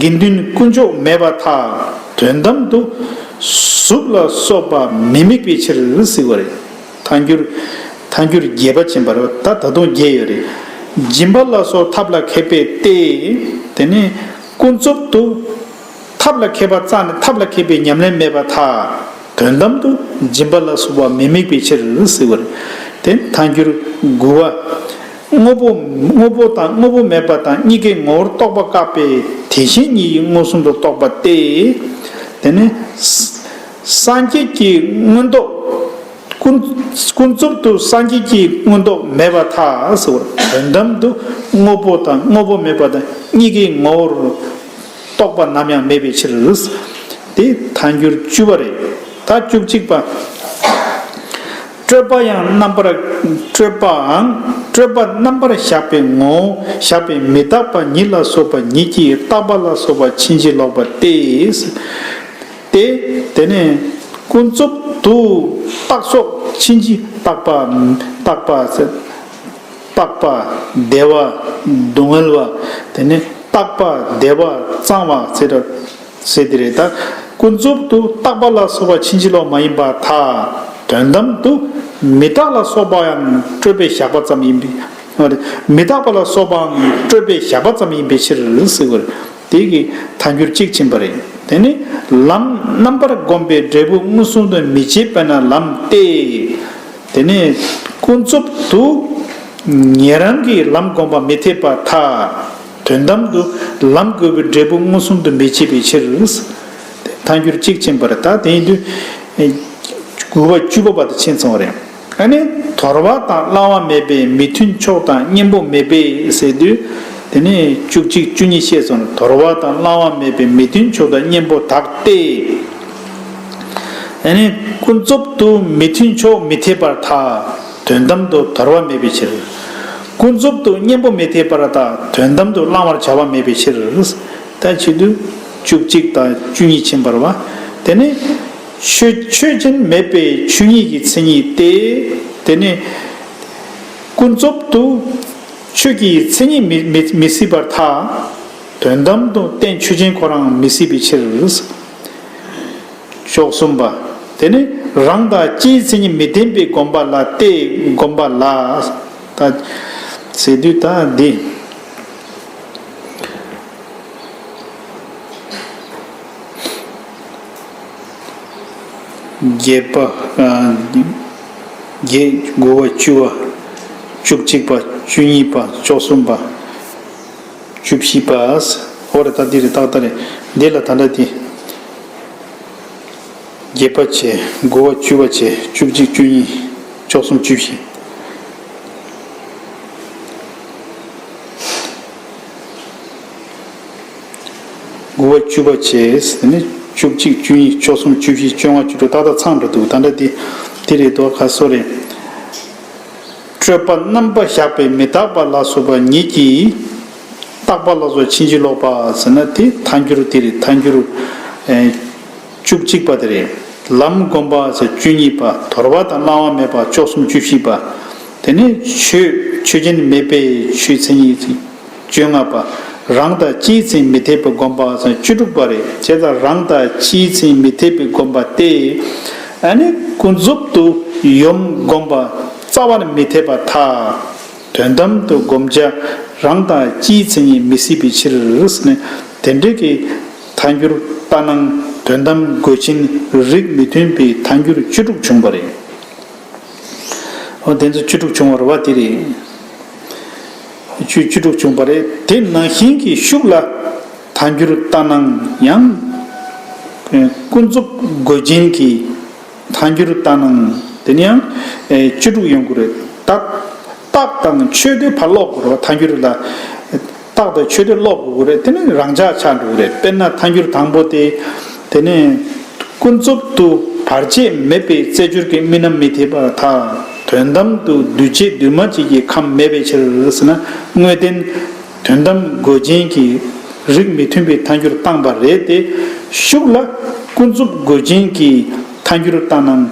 དགེ་འདུན་དཀོན་མཆོག་མེད་པར་ཐལ། དོན་དམ་དུ་གཟུགས་ལ་སོགས་པ་མི་དམིགས་པའི་ཕྱིར་ཟེར་བ་རེད། ཐལ་འགྱུར། ཐལ་འགྱུར་བརྒྱད་པ་ཕྱིན་པ་རེད། ད་ད་དུང་བརྒྱད་ཡོད་རེད། སྦྱིན་པ་ལ་སོགས་ཐབས་ལ་མཁས་པས་ཏེ། དེ་ནི་ཀུན་རྫོབ་ཏུ་ཐབས་ལ་མཁས་པ་རྩ་ནས་ཐབས་ལ་མཁས་པའི་ཉམས་ལེན་མེད་པར་ཐལ། དོན་དམ་དུ་སྦྱིན་པ་ལ་སོགས་པ་མི་དམིགས་པའི་ཕྱིར་ཟེར་བ་རེད། དེ་ཐལ་འགྱུར་དགུ་པ། དངོས་པོ་དངོས་པོ་དང་དངོས་པོ་མེད་པ་དང་གཉིས་ཀའི་ངོ་བོར་རྟོག་པ་བཀག་པའི་དེ་བཞིན་ཉིད་ཀྱི་མངོན་སུམ་དུ་རྟོག་པ་སྟེ། དེ་ནི་སངས་རྒྱས་ཀྱི་མངོན་རྟོགས། ཀུན་ཀུན་རྫོབ་ཏུ་སངས་རྒྱས་ཀྱི་མངོན་རྟོགས་མེད་པར་ཐལ་ཟེར་བ། དོན་དམ་དུ་དངོས་པོ་དང་དངོས་པོ་མེད་པ་དང་གཉིས་ཀའི་ངོ་བོར་རྟོག་པ་ནམ་ཡང་མེད་པའི་ཕྱིར། དེ་ཐལ་འགྱུར་བཅུ་པ་རེད། ད་བཅུ་གཅིག་པ། སྤྲོས་པ་ཡང་རྣམ་པར་སྤྲོས་པའང་སྤྲོས་པ་རྣམ་པར་བཞག་པའི་ངོ་བོ་བཞག་པའི་མི་རྟག་པ་ཉིད་ལ་སོགས་པ་ཉིད་ཀྱིས་རྟག་པ་ལ་སོགས་པ་ཕྱིན་ཅི་ལོག་པ་སྟེ། སྟེ། དེ་ནས་ཀུན་རྫོབ་ཏུ་རྟག་སོགས་ཕྱིན་ཅི་རྟག་པ། རྟག་པ་ཟེར། རྟག་པ། བདེ་བ། སྡུག་བསྔལ་བ། དེ་ནས་རྟག་པ་བདེ་བ་གཙང་བ་ཟེར་ཟེར་དེ་རེད། ད་ཀུན་རྫོབ་ཏུ་རྟག་པ་ལ་སོགས་པ་ཕྱིན་ཅི་ལོག་མ་ཡིན་པར་ཐལ། དོན་དམ་དུ་མི་རྟག་ལ་སོགས་པའང་སྤྲོས་པས་བཞག་པ་ཙམ་ཡིན་པའི། མི་རྟག་པ་ལ་སོགས་པའང་སྤྲོས་པས་བཞག་པ་ཙམ་ཡིན་པའི་ཕྱིར་ཟེར་བ་རེད། དེ་གི་ཐལ་འགྱུར་གཅིག་ཕྱིན་པ་རེད། དེ་ནི་ལམ་རྣམ་པར་བསྒོམས་པའི་འབྲས་བུ་མངོན་སུམ་དུ་མི་བྱེད་པས་ན་ལམ་སྟེ། དེ་ནི་ཀུན་རྫོབ་ཏུ་ཉན་རང་གི་ལམ་བསྒོམ་པ་མི་འཐད་པར་ཐལ། དོན་དམ་དུ་ལམ་བསྒོམ་པའི་འབྲས་བུ་མངོན་སུམ་དུ་མི་བྱེད་པའི་ཕྱིར། ཐལ་འགྱུར་གཅིག་ཕྱིན་པ་རེད། ད་དེ་ཡིན་དུས་དགུ་པ་བཅུ་པ་བར་དུ་ཕྱིན་སོང་བ་རེད། ཨ་ནི་དོར་བ་དང་བླང་བ་མེད་པའི་མི་མཐུན་ཕྱོགས་དང་གཉེན་པོ་མེད་པས་ཟེར་དུས། དེ་ནས་བཅུ་གཅིག་བཅུ་གཉིས་བཤད་སོང་ན། དོར་བ་དང་བླང་བ་མེད་པའི་མི་མཐུན་ཕྱོགས་དང་གཉེན་པོ་དག་སྟེ། ཨ་ནི་ཀུན་རྫོབ་ཏུ་མི་མཐུན་ཕྱོགས་མི་འཐད་པར་ཐལ། དོན་དམ་དུ་དོར་བ་མེད་པའི་ཕྱིར། ཀུན་རྫོབ་ཏུ་གཉེན་པོ་མི་འཐད་པར་ཐལ། དོན་དམ་དུ་བླང་བར་བྱ་བ་མེད་པའི་ཕྱིར། ད་བྱེད་དུས་བཅུ་གཅིག་དང་བཅུ་གཉིས་ཕྱིན་པ་རེད་བ། དེ་ནས་ཆོས་ཆོས་ཅན་མེད་པའི་ཆོས་ཉིད་ཀྱི་མཚན་ཉིད་དེ། དེ་ནི་ཀུན་རྫོབ་ཏུ་ཆོས་ཀྱི་མཚན་ཉིད་མི་མི་མི་སྲིད་པར་ཐལ། དོན་དམ་དུ་རྟེན་ཆོས་ཅན་ཁོ་རང་མི་སྲིད་པའི་ཕྱིར། བཅུ་གསུམ་པ། དེ་ནི་རང་དང་སྤྱིའི་མཚན་ཉིད་མི་ལྡན་པའི་སྒོམ་པ་ལ་སྟེ། སྒོམ་པ་ལ། ད་ཟེར་དུས་ད་འདི། བརྒྱད་པ། ཨ། བརྒྱད། དགུ་པ། བཅུ་པ། བཅུ་གཅིག་པ། བཅུ་གཉིས་པ། བཅུ་གསུམ་པ། བཅུ་བཞི་པ། འོ་རེད། ད་འདི་རེད། ཏག་ཏག་རེད། འདི་ལ་ད་ལྟ་དེ། བརྒྱད་པ་བྱས། དགུ་པ། བཅུ་པ་བྱས། བཅུ་གཅིག། བཅུ་གཉིས། བཅུ་གསུམ། བཅུ་བཞི། དགུ་པ། བཅུ་པ་བྱས། དེ་ནས་བཅུ་གཅིག། བཅུ་གཉིས། བཅུ་གསུམ། བཅུ་བཞི། བཅོ་ལྔ། བཅུ་དྲུག། ཏག་ཏག་ཚང་འགྲོ་འདུག། ད་ལྟ་དེ་དེ་རེད་དོ། ཁ་སོ་རེད། སྤྲོས་པ་རྣམ་པར་བཞག་པའི་མི་རྟག་པ་ལ་སོགས་པ་ཉིད་ཀྱིས་རྟག་པ་ལ་སོགས་ཕྱིན་ཅི་ལོག་པ་ཟེར་ན། དེ་ཐལ་འགྱུར་དེ་རེད། ཐལ་འགྱུར། ཨེ། བཅུ་གཅིག་པ་དེ་རེད། ལམ་བསྒོམ་པ་ཟེར་བཅུ་གཉིས་པ། དོར་བ་དང་བླང་བ་མེད་པ་བཅུ་གསུམ། བཅུ་བཞི་པ། དེ་ནས་ཆོས་ཆོས་ཅན་མེད་པའི་ཆོས་མཚན་ཉིད་བཅོ་ལྔ་པ། རང་དང་སྤྱིའི་མཚན་མི་འཐད་པའི་སྒོམ་པ་ཟེར་བཅུ་དྲུག་པ་རེད། བྱས་ཙང་རང་དང་སྤྱིའི་མཚན་མི་འཐད་པའི་སྒོམ་པ་སྟེ། ཨ་ནི་ཀུན་རྫོབ་ཏུ་ཡུམ་བསྒོམ་པ་རྩ་བ་ནས་མི་འཐད་པར་ཐལ། དོན་དམ་དུ་བསྒོམ་བྱ་རང་དང་སྤྱིའི་མཚན་ཉིད་མི་སྲིད་པའི་ཕྱིར་ཟེར་ནས། དེ་འདྲའི་གི་ཐལ་འགྱུར་ལྟར་སྣང་དོན་དམ་དགོས་ཆེན་རིགས་མི་མཐུན་པའི་ཐལ་འགྱུར་བཅུ་དྲུག་བྱུང་བ་རེད། འོ། དེ་ཚོ་བཅུ་དྲུག་བྱུང་བ་རེད་བ། དེ་རེད། བཅུ་བཅུ་དྲུག་བྱུང་བ་རེད། དེ་ནང་བཞིན་གྱི་ཤུགས་ལ་ཐལ་འགྱུར་ལྟར་སྣང་ཡང་ཀུན་རྫོབ་དགོས་ཆེན་གྱི་ཐལ་འགྱུར་ལྟར་སྣང་དེ་ནི་ཡང་ཨེ་བཅུ་དྲུག་ཡོང་གི་རེད། རྟགས་རྟགས་དང་ཆོས་དེ་ཕར་ཀློག་དགོས་རེད། ཐལ་འགྱུར་ལ་རྟགས་དང་ཆོས་དེ་ཀློག་དགོས་རེད། དེ་ནི་རང་འཇགས་ཆགས་འགྲོ་གི་རེད། དཔེར་ན་ཐལ་འགྱུར་དང་པོ་དེ། དེ་ནི་ཀུན་རྫོབ་ཏུ་བར་ཆད་མེད་པའི་རྩེ་སྦྱོར་གྱི་དམིགས་རྣམ་མི་འཐད་པར་ཐལ། དོན་དམ་དུ་འདུས་བྱས་འདུས་མ་བྱས་ཀྱི་ཁམས་མེད་པའི་ཕྱིར་ཟེར་ན། དངོས་བསྟན་དོན་དམ་དགོས་ཆེན་གྱི་རིགས་མི་མཐུན་པའི་ཐལ་འགྱུར་བཏང་བ་རེད་དེ། ཤུགས་ལ་ཀུན་རྫོབ་དགོས་ཆེན་གྱི་ཐལ་འགྱུར་ལྟར་སྣང་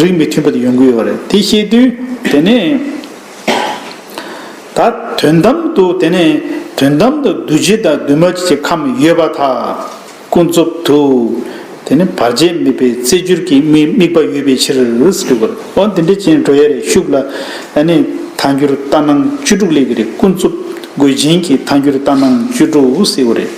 རིགས་མི་མཐུན་པ་དེ་ཡོང་གི་ཡོད་རེད། དེ་བཤད་དུས་དེ་ནས་ད་དོན་དམ་དུ། དེ་ནས་དོན་དམ་དུ་འདུས་བྱས་དང་འདུས་མ་བྱས་ཀྱི་ཁམས་ཡོད་པར་ཐལ། ཀུན་རྫོབ་ཏུ། དེ་ནི་བར་ཆད་མེད་པའི་རྩེ་སྦྱོར་གྱི་དམིགས་དམིགས་པ་ཡོད་པའི་ཕྱིར་ཟེར་དགོས། འོ། འདི་འདྲ་ཅན་འགྲོ་ཡ་རེད། ཤུགས་ལ་ཨ་ནི་ཐལ་འགྱུར་ལྟར་སྣང་བཅུ་དྲུག་སླེབས་ཀྱི་རེད། ཀུན་རྫོབ་དགོས་ཆེན་གྱི་ཐལ་འགྱུར་ལྟར་སྣང་བཅུ་དྲུག་ཟེར་བ་རེད།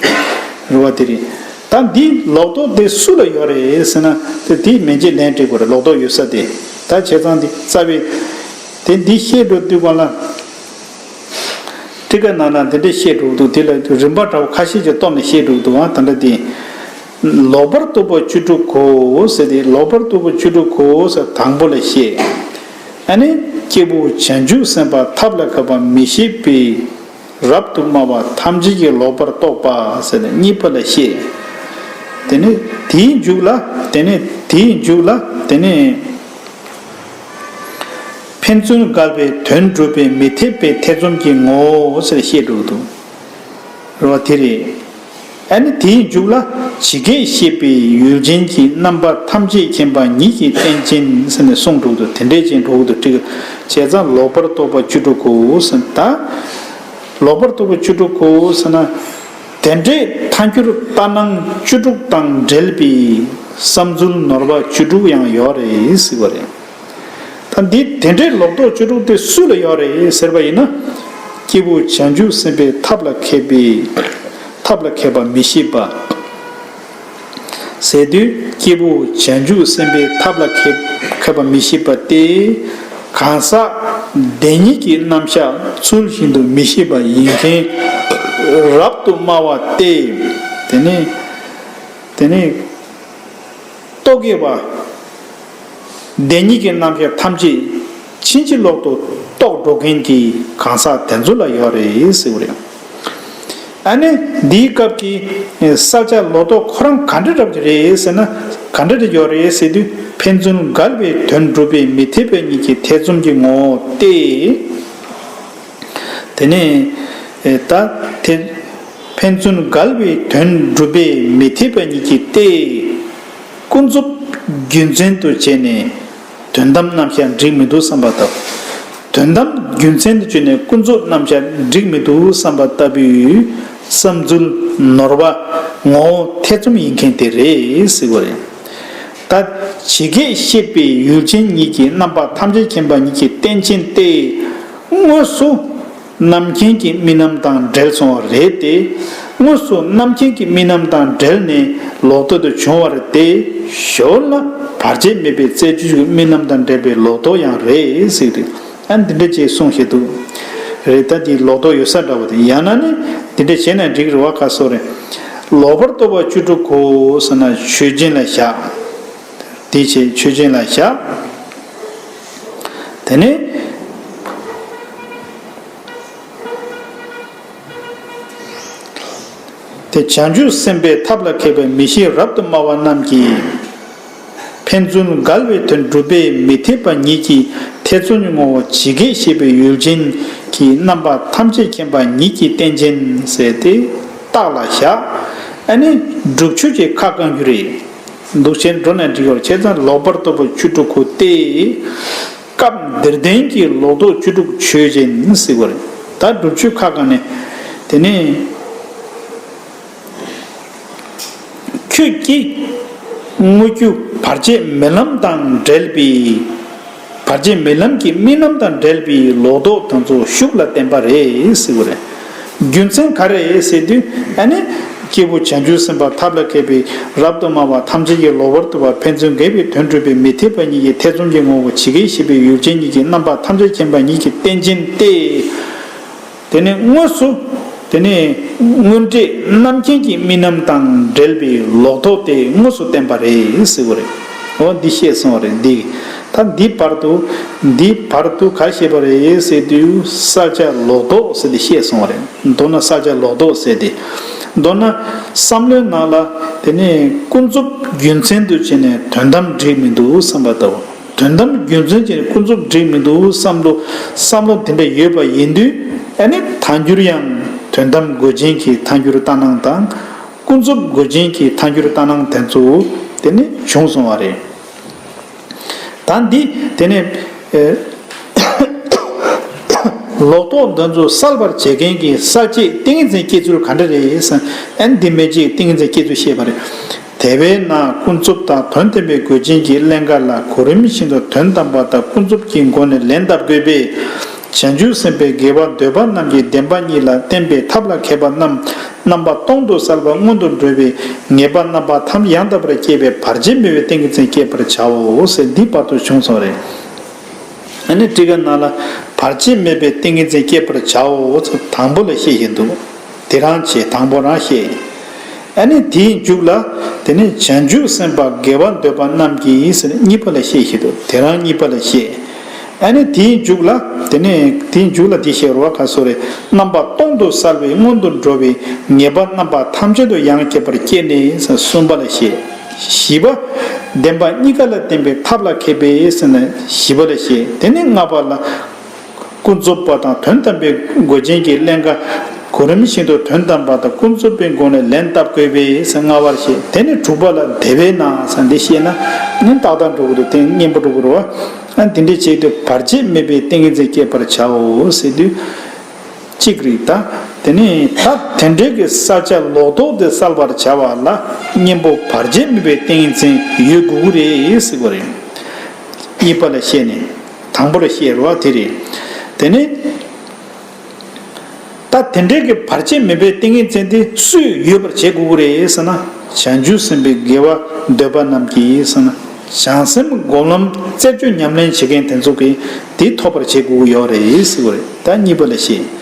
རེད་བ། དེ་རེད། ད་འདི་ལོག་རྟོག་དེ་སུ་ལ་ཡོད་རེད་ཟེར་ན། དེ་དེ་མན་ཆད་ལན་སྤྲད་དགོས་རེད། ལོག་རྟོག་ཡོད་ས་དེ། ད་བྱས་ཙང་འདི་རྩ་བའི་ དེ་འདི་བཤད་འགྲོ་དུས་གང་ལ། ཊཱི་ཀ་ནང་ན་འདི་འདྲ་བཤད་འགྲོ་གི་འདུག་དེ་ལ་རིམ་པ་འདྲ་བོ་ཁ་ཤས་ཀྱིས་སྟོན་ནས་བཤད་འགྲོ་གི་འདུག་ཨ་ད་འདྲ་དེ། ལོག་པར་རྟོག་པ་བཅུ་དྲུག་གོ་ཟེར་ཏེ། ལོག་པར་རྟོག་པ་བཅུ་དྲུག་གོ་ཟེར་དང་པོ་ལ་བཤད། ཨ་ནི་སྐྱེས་བུ་བྱང་ཆུབ་སེམས་དཔའ་ཐབས་ལ་མཁས་པ་མི་ཤེས་པའི་རབ་ཏུ་དམའ་བ་ཐམས་ཅད་ཀྱིས་ལོག་པར་རྟོག་པ་ཟེར་ནས་གཉིས་པ་ལ་བཤད། དེ་ནས་དེའི་མཇུག་ལ། དེ་ནས་དེའི་མཇུག་ལ། དེ་ནས་ཕན་ཚུན་འགལ་བའི་དོན་སྒྲུབ་པའི་མི་འཐད་པའི་ཐེ་ཚོམ་གྱི་ངོ་བོ་ཟེར་བཤད་འགྲོ་གི་འདུག་རེད་བ། དེ་རེད། ཨ་ནི་དེའི་མཇུག་ལ་ཇི་སྐད་བཤད་པའི་ཡུལ་ཅན་གྱི་རྣམ་པ་ཐམས་ཅད་མཁྱེན་པ་ཉིད་ཀྱི་རྟེན་ཅན་ཟེར་ནས་གསུངས་འགྲོ་གི་འདུག་དེ་འདྲས་ཅན་འགྲོ་གི་འདུག་ཊཱི་ཀ་བྱས་ཙང་ལོག་པར་རྟོག་པ་བཅུ་དྲུག་གོ་ཟེར་ད། ལོག་པར་རྟོག་པ་བཅུ་དྲུག་གོ་ཟེར་ན། དེ་འདྲའི་ཐལ་འགྱུར་ལྟར་སྣང་བཅུ་དྲུག་དང་འབྲེལ་བའི་བསམ་ཚུལ་ནོར་བ་བཅུ་དྲུག་ཡང་ཡོད་རེད་ཟེར་བ་རེད། ད་འདི་དེ་འདྲའི་ལོག་རྟོག་བཅུ་དྲུག་དེ་སུ་ལ་ཡོད་རེད་ཟེར་བ་ཡིན་ན། སྐྱེས་བུ་བྱང་ཆུབ་སེམས་དཔའི་ཐབས་ལ་མཁས་པའི། ཐབས་ལ་མཁས་པ་མི་ཤེས་པ། ཟེར་དུས་སྐྱེས་བུ་བྱང་ཆུབ་སེམས་དཔའི་ཐབས་ལ་མཁས་མཁས་པ་མི་ཤེས་པ་སྟེ། གང་ཟག་བདེན་གཉིས་ཀྱི་རྣམ་གཞག་ཚུལ་བཞིན་དུ་མི་ཤེས་པ་ཡིན་མཁན་རབ་ཏུ་དམའ་བ་སྟེ། དེ་ནས་དེ་ནས་རྟོག་གེ་བ། བདེན་གཉིས་ཀྱི་རྣམ་གཞག་ཐམས་ཅད་ཕྱིན་ཅི་ལོག་ཏུ་རྟོགས་འགྲོ་མཁན་གྱི་གང་ཟག་དེ་ཚོ་ལ་ཡོད་རེད་ཟེར་བ་རེད། ཨ་ནི་འདིའི་སྐབས་ཀྱི་གསལ་བྱ་ལོག་རྟོག་ཁོ་རང་ག་འདྲ་འདྲ་པོ་ཅིག་རེད་ཟེར་ན། ག་འདྲ་འདྲ་ཡོད་རེད་ཟེར་དུས། ཕན་ཚུན་འགལ་བའི་དོན་སྒྲུབ་པའི་མི་འཐད་པ་ཉིད་ཀྱི་ཐེ་ཚོམ་གྱི་ངོ་བོ་སྟེ། དེ་ནས་ད་དེ་ཕན་ཚུན་འགལ་བའི་དོན་སྒྲུབ་པའི་མི་འཐད་པ་ཉིད་ཀྱི་སྟེ། ཀུན་རྫོབ་རྒྱུ་མཚན་དུ་བྱས་ནས་དོན་དམ་རྣམ་གཞག་འགྲིག་མི་འདུག་བསམ་པ་ལྟ་བུ། དོན་དམ་རྒྱུ་མཚན་དུ་བྱས་ནས་ཀུན་རྫོབ་རྣམ་གཞག་འགྲིག་མི་འདུག་བསམ་པ་ལྟ་བུའི་བསམ་ཚུལ་ནོར་བ་ངོ་བོ་ཐེ་ཚོམ་ཡིན་མཁན་དེ་རེད་ཟེར་བ་རེད། ད་ཇི་སྐད་བཤད་པའི་ཡུལ་ཅན་ཉིད་ཀྱི་རྣམ་པ་ཐམས་ཅད་མཁྱེན་པ་ཉིད་ཀྱི་རྟེན་ཅན་ཏེ། དངོས་སུ་རྣམ་མཁྱེན་གྱི་རྨི་ལམ་དང་འབྲེལ་སོང་བ་རེད་དེ། དངོས་སུ་རྣམ་མཁྱེན་གྱི་རྨི་ལམ་དང་འབྲེལ་ནས་ལོག་རྟོག་དེ་བྱུང་བ་རེད་དེ། ཞོར་ལ་བར་ཆད་མེད་པའི་རྩད་གཅོད་ཀྱི་རྨི་ལམ་དང་འབྲེལ་བའི་ལོག་རྟོག་ཡང་རེད་ཟེར་གི་རེད། ཨ་འདི་འདྲ་ཅིག་གསུངས་བཞག་འདུག་རེད། ད་འདི་ལོག་རྟོག་ཡོད་ས་འདྲ་བོ་དེ། ཡང་ན་ནི་འདི་འདྲ་བྱས་ན་འགྲིག་རེད་བ། ག་སོ་རེད། ལོག་པར་རྟོག་པ་བཅུ་དྲུག་གོ་ཟེར་ན་ཆོས་ཅན་ལ་བཞག་དེ་བྱས་ཆོས་ཅན་ལ་བཞག་དེ་ནས་དེ་བྱང་ཆུབ་སེམས་དཔའི་ཐབས་ལ་མཁས་པའི་མི་ཤེས་རབ་ཏུ་དམའ་བ་རྣམས་ཀྱིས། ཕན་ཚུན་འགལ་བའི་དོན་སྒྲུབ་པའི་མི་འཐད་པ་ཉིད་ཀྱི་ཐེ་ཚོམ་གྱི་ངོ་བོ་ཇི་སྐད་བཤད་པའི་ཡུལ་ཅན་གྱི་རྣམ་པ་ཐམས་ཅད་མཁྱེན་པ་ཉིད་ཀྱི་རྟེན་ཅན་ཟེར་ཏེ་རྟགས་ལ་བཞག་ཨ་ནི་སྒྲུབ་ཆོས་ཀྱི་ཁ་བསྐང་རྒྱུ་རེད། འདུག་བྱས་འགྲོ་ན་འགྲིག་ཡོད་བྱས་ཙང་ལོག་པར་རྟོག་པ་བཅུ་དྲུག་གོ་སྟེ། སྐབས་འདིར་ལྡན་གྱི་ལོག་རྟོག་བཅུ་དྲུག་ཆོས་ཅན་ཟེར་བ་རེད། ད་སྒྲུབ་ཆོས་ཁ་བསྐང་ནས་དེ་ནས། ཁྱོད་ཀྱིས་དངོས་རྒྱུ་བར་ཆད་མེད་ལམ་དང་འབྲེལ་བའི། བར་ཆད་མེད་ལམ་གྱི་རྨི་ལམ་དང་འབྲེལ་བའི་ལོག་རྟོག་དེ་ཚོ་ཤུགས་ལ་བརྟེན་པ་རེད་ཟེར་བ་རེད། རྒྱུ་མཚན་ག་རེ་རེད་ཟེར་དུས་ཨ་ནི། སྐྱེས་བུ་བྱང་ཆུབ་སེམས་དཔའ་ཐབས་ལ་མཁས་པའི་རབ་ཏུ་དམའ་བ་ཐམས་ཅད་ཀྱིས་ལོག་པར་རྟོག་པ་ཕན་ཚུན་འགལ་བའི་དོན་སྒྲུབ་པའི་མི་འཐད་པ་ཉིད་ཀྱི་ཐེ་ཚོམ་གྱི་ངོ་བོ་ཇི་སྐད་བཤད་པའི་ཡུལ་ཅན་ཉིད་ཀྱི་རྣམ་པ་ཐམས་ཅད་མཁྱེན་པ་ཉིད་ཀྱི་རྟེན་ཅན་ཏེ། དེ་ནས་དངོས་སུ། དེ་ནས་དངོས་འབྲས་རྣམ་མཁྱེན་གྱི་རྨི་ལམ་དང་འབྲེལ་བའི་ལོག་རྟོག་དེ་དངོས་སུ་བསྟན་པ་རེད་ཟེར་བ་རེད། འོ་འདི་བཤད་སོང་བ་རེད་འདི། ད་འདི་བར་དུ། འདི་བར་དུ་ག་བཤད་པ་རེད་ཟེར་དུས་གསལ་བྱ་ལོག་རྟོག་ཟེར་ཏེ་བཤད་སོང་བ་རེད། མདོར་ན་གསལ་བྱ་ལོག་རྟོག་ཟེར་ཏེ། མདོར་ན་བསམ་བློའི་ནང་ལ་དེ་ནས་ཀུན་རྫོབ་རྒྱུ་མཚན་དུ་བྱས་ནས་དོན་དམ་འགྲིག་མི་འདུག་བསམ་པ་ལྟ་བུ། དོན་དམ་རྒྱུ་མཚན་གྱི་ཀུན་རྫོབ་འགྲིག་མི་འདུག་བསམ་བློ། བསམ་བློ་དེ་འདྲ་ཡོད་པ་ཡིན་དུས་ཨ་ནི་ཐལ་འགྱུར་ཡང་དོན་དམ་དགོས་ཅན་གྱི་ཐལ་འགྱུར་ལྟར་སྣང་དང་། ཀུན་རྫོབ་དགོས་ཅན་གྱི་ཐལ་འགྱུར་ལྟར་སྣང་དེ་ཚོ་དེ་ནི་བྱུང་སོང་བ་རེད། ད་འདི་དེ་ནས་ཨེ། ལོག་རྟོག་འདི་ཚོ་བསལ་བར་བྱེད་མཁན་གྱི་གསལ་བྱེད་ཏིང་ངེ་འཛིན་སྐྱེ་ཚུལ་ག་འདྲ་རེད་ཟེར་ན། ཨ་ནི་འདི་སྨོས་ཅི་ཏིང་ངེ་འཛིན་སྐྱེ་ཚུལ་བཤད་པ་རེད། དེ་བས་ན་ཀུན་རྫོབ་དང་དོན་བསྟན་པའི་དགོས་ཅན་གྱི་ཀླན་ཀ་ལ་གོ་རིམ་བཞིན་དུ་དོན་དམ་པ་དང་ཀུན་རྫོབ་ཀྱི་སྒོ་ནས་ལན་བཏབ་དགོས་པས། བྱང་ཆུབ་སེམས་དཔའི་དགེ་བ་འདོད་པ་རྣམས་ཀྱི་བདེན་པ་གཉིས་ལ་བརྟེན་པའི་ཐབས་ལ་མཁས་པ་རྣམས་རྣམ་པ་སྟོང་དུ་བསལ་བ་སྔོན་དུ་འགྲོ་བའི་ངེས་པ་རྣམ་པ་ཐམས་ཅད་ཡང་དག་པར་སྐྱེས་པའི་བར་ཆད་མེད་པའི་ཏིང་ངེ་འཛིན་བསྐྱེད་པར་བྱའོ་ཟེར་འདི་བར་དུ་བྱུང་སོང་རེད། ཨ་ནི་ཊཱི་ཀ་ནང་ལ་བར་ཆད་མེད་པའི་ཏིང་ངེ་འཛིན་བསྐྱེད་པར་བྱའོ་ཟེར་དང་པོ་ལ་བཤད་བཞིན་འདུག་དེ་རང་བྱེད། དང་པོ་རང་བཤད། ཨ་ནི་དེའི་མཇུག་ལ་དེ་ནས་བྱང་ཆུབ་སེམས་དཔའ་དགེ་བ་འདོད་པ་རྣམས་ཀྱིས་ཟེར་གཉིས་པ་ལ་བཤད་བཞིན་འདུག་དེ་རང་གཉིས་པ་ལ་བཤད། ཨ་ནི་དེའི་མཇུག་ལ་དེ་ནས་དེའི་མཇུག་ལ་དེ་བཤད་རོ་བ་ག་སོ་རེ། རྣམ་པ་སྟོང་དུ་གསལ་བའི་སྔོན་དུ་འགྲོ་བའི་ངེས་པ་རྣམ་པ་ཐམས་ཅད་དུ་ཡང་བསྐྱེད་པར་བསྐྱེད་ནས་ཟེར་གསུམ་པ་ལ་བཤད། བཞི་པ། བདེན་པ་གཉིས་ཀ་ལ་བརྟེན་པའི་ཐབས་ལ་མཁས་པས་ཟེར་ན་བཞི་པ་ལ་བཤད། དེ་ནས་ལྔ་པ་ལ། ཀུན་རྫོབ་པ་དང་དོན་དམ་པའི་དགོས་ཅན་གྱི་ཀླན་ཀ་གོ་རིམ་བཞིན་དུ་དོན་དམ་པ་དང་ཀུན་རྫོབ་པའི་སྒོ་ནས་ལན་བཏབ་དགོས་པས་ཟེར་ལྔ་པར་བཤད། དེ་ནས་དྲུག་པ་ལ་དེ་བས་ན་ཟེར་འདི་བཤད་ན་ནི་ཏག་ཏག་འགྲོ་གི་འདུག་དེ་གཉེན་པོ་འགྲོ་གི་རེད་བ། ཨ་འདི་འདྲའི་ཆེད་དུ་བར་ཆད་མེད་པའི་ཏིང་ངེ་འཛིན་བསྐྱེད་པར་བྱའོ་ཟེར་དུས། གཅིག་རེད་ད། དེ་ནས་ད་དེ་འདྲའི་གི་བསལ་བྱ་ལོག་རྟོག་དེ་བསལ་བར་བྱ་བ་ལ་གཉེན་པོ་བར་ཆད་མེད་པའི་ཏིང་ངེ་འཛིན་ཡོད་དགོས་ཀྱི་རེད་ཟེར་བ་རེད། གཉིས་པ་ལ་བཤད་ནས་དང་པོ་ལ་བཤད་རོ་དེ་རེད། དེ་ནས་ད་དེ་འདྲའི་གི་བར་ཆད་མེད་པའི་ཏིང་ངེ་འཛིན་དེ་སུས་ཡོད་པར་བྱེད་དགོས་ཀྱི་རེད་ཟེར་ན། བྱང་ཆུབ་སེམས་དཔའི་དགེ་བ་འདོད་པ་རྣམས་ཀྱིས་ཟེར་ན། བྱང་སེམས་སྒོམ་ལམ་རྩེ་གཅོད་ཉམས་ལེན་བྱེད་མཁན་དེ་ཚོ་གིས་དེ་ཐོབ་པར་བྱེད་དགོས་ཀྱི་ཡོད་རེད་ཟེར་བ་རེད། ད་གཉིས་པ་ལ་བཤད།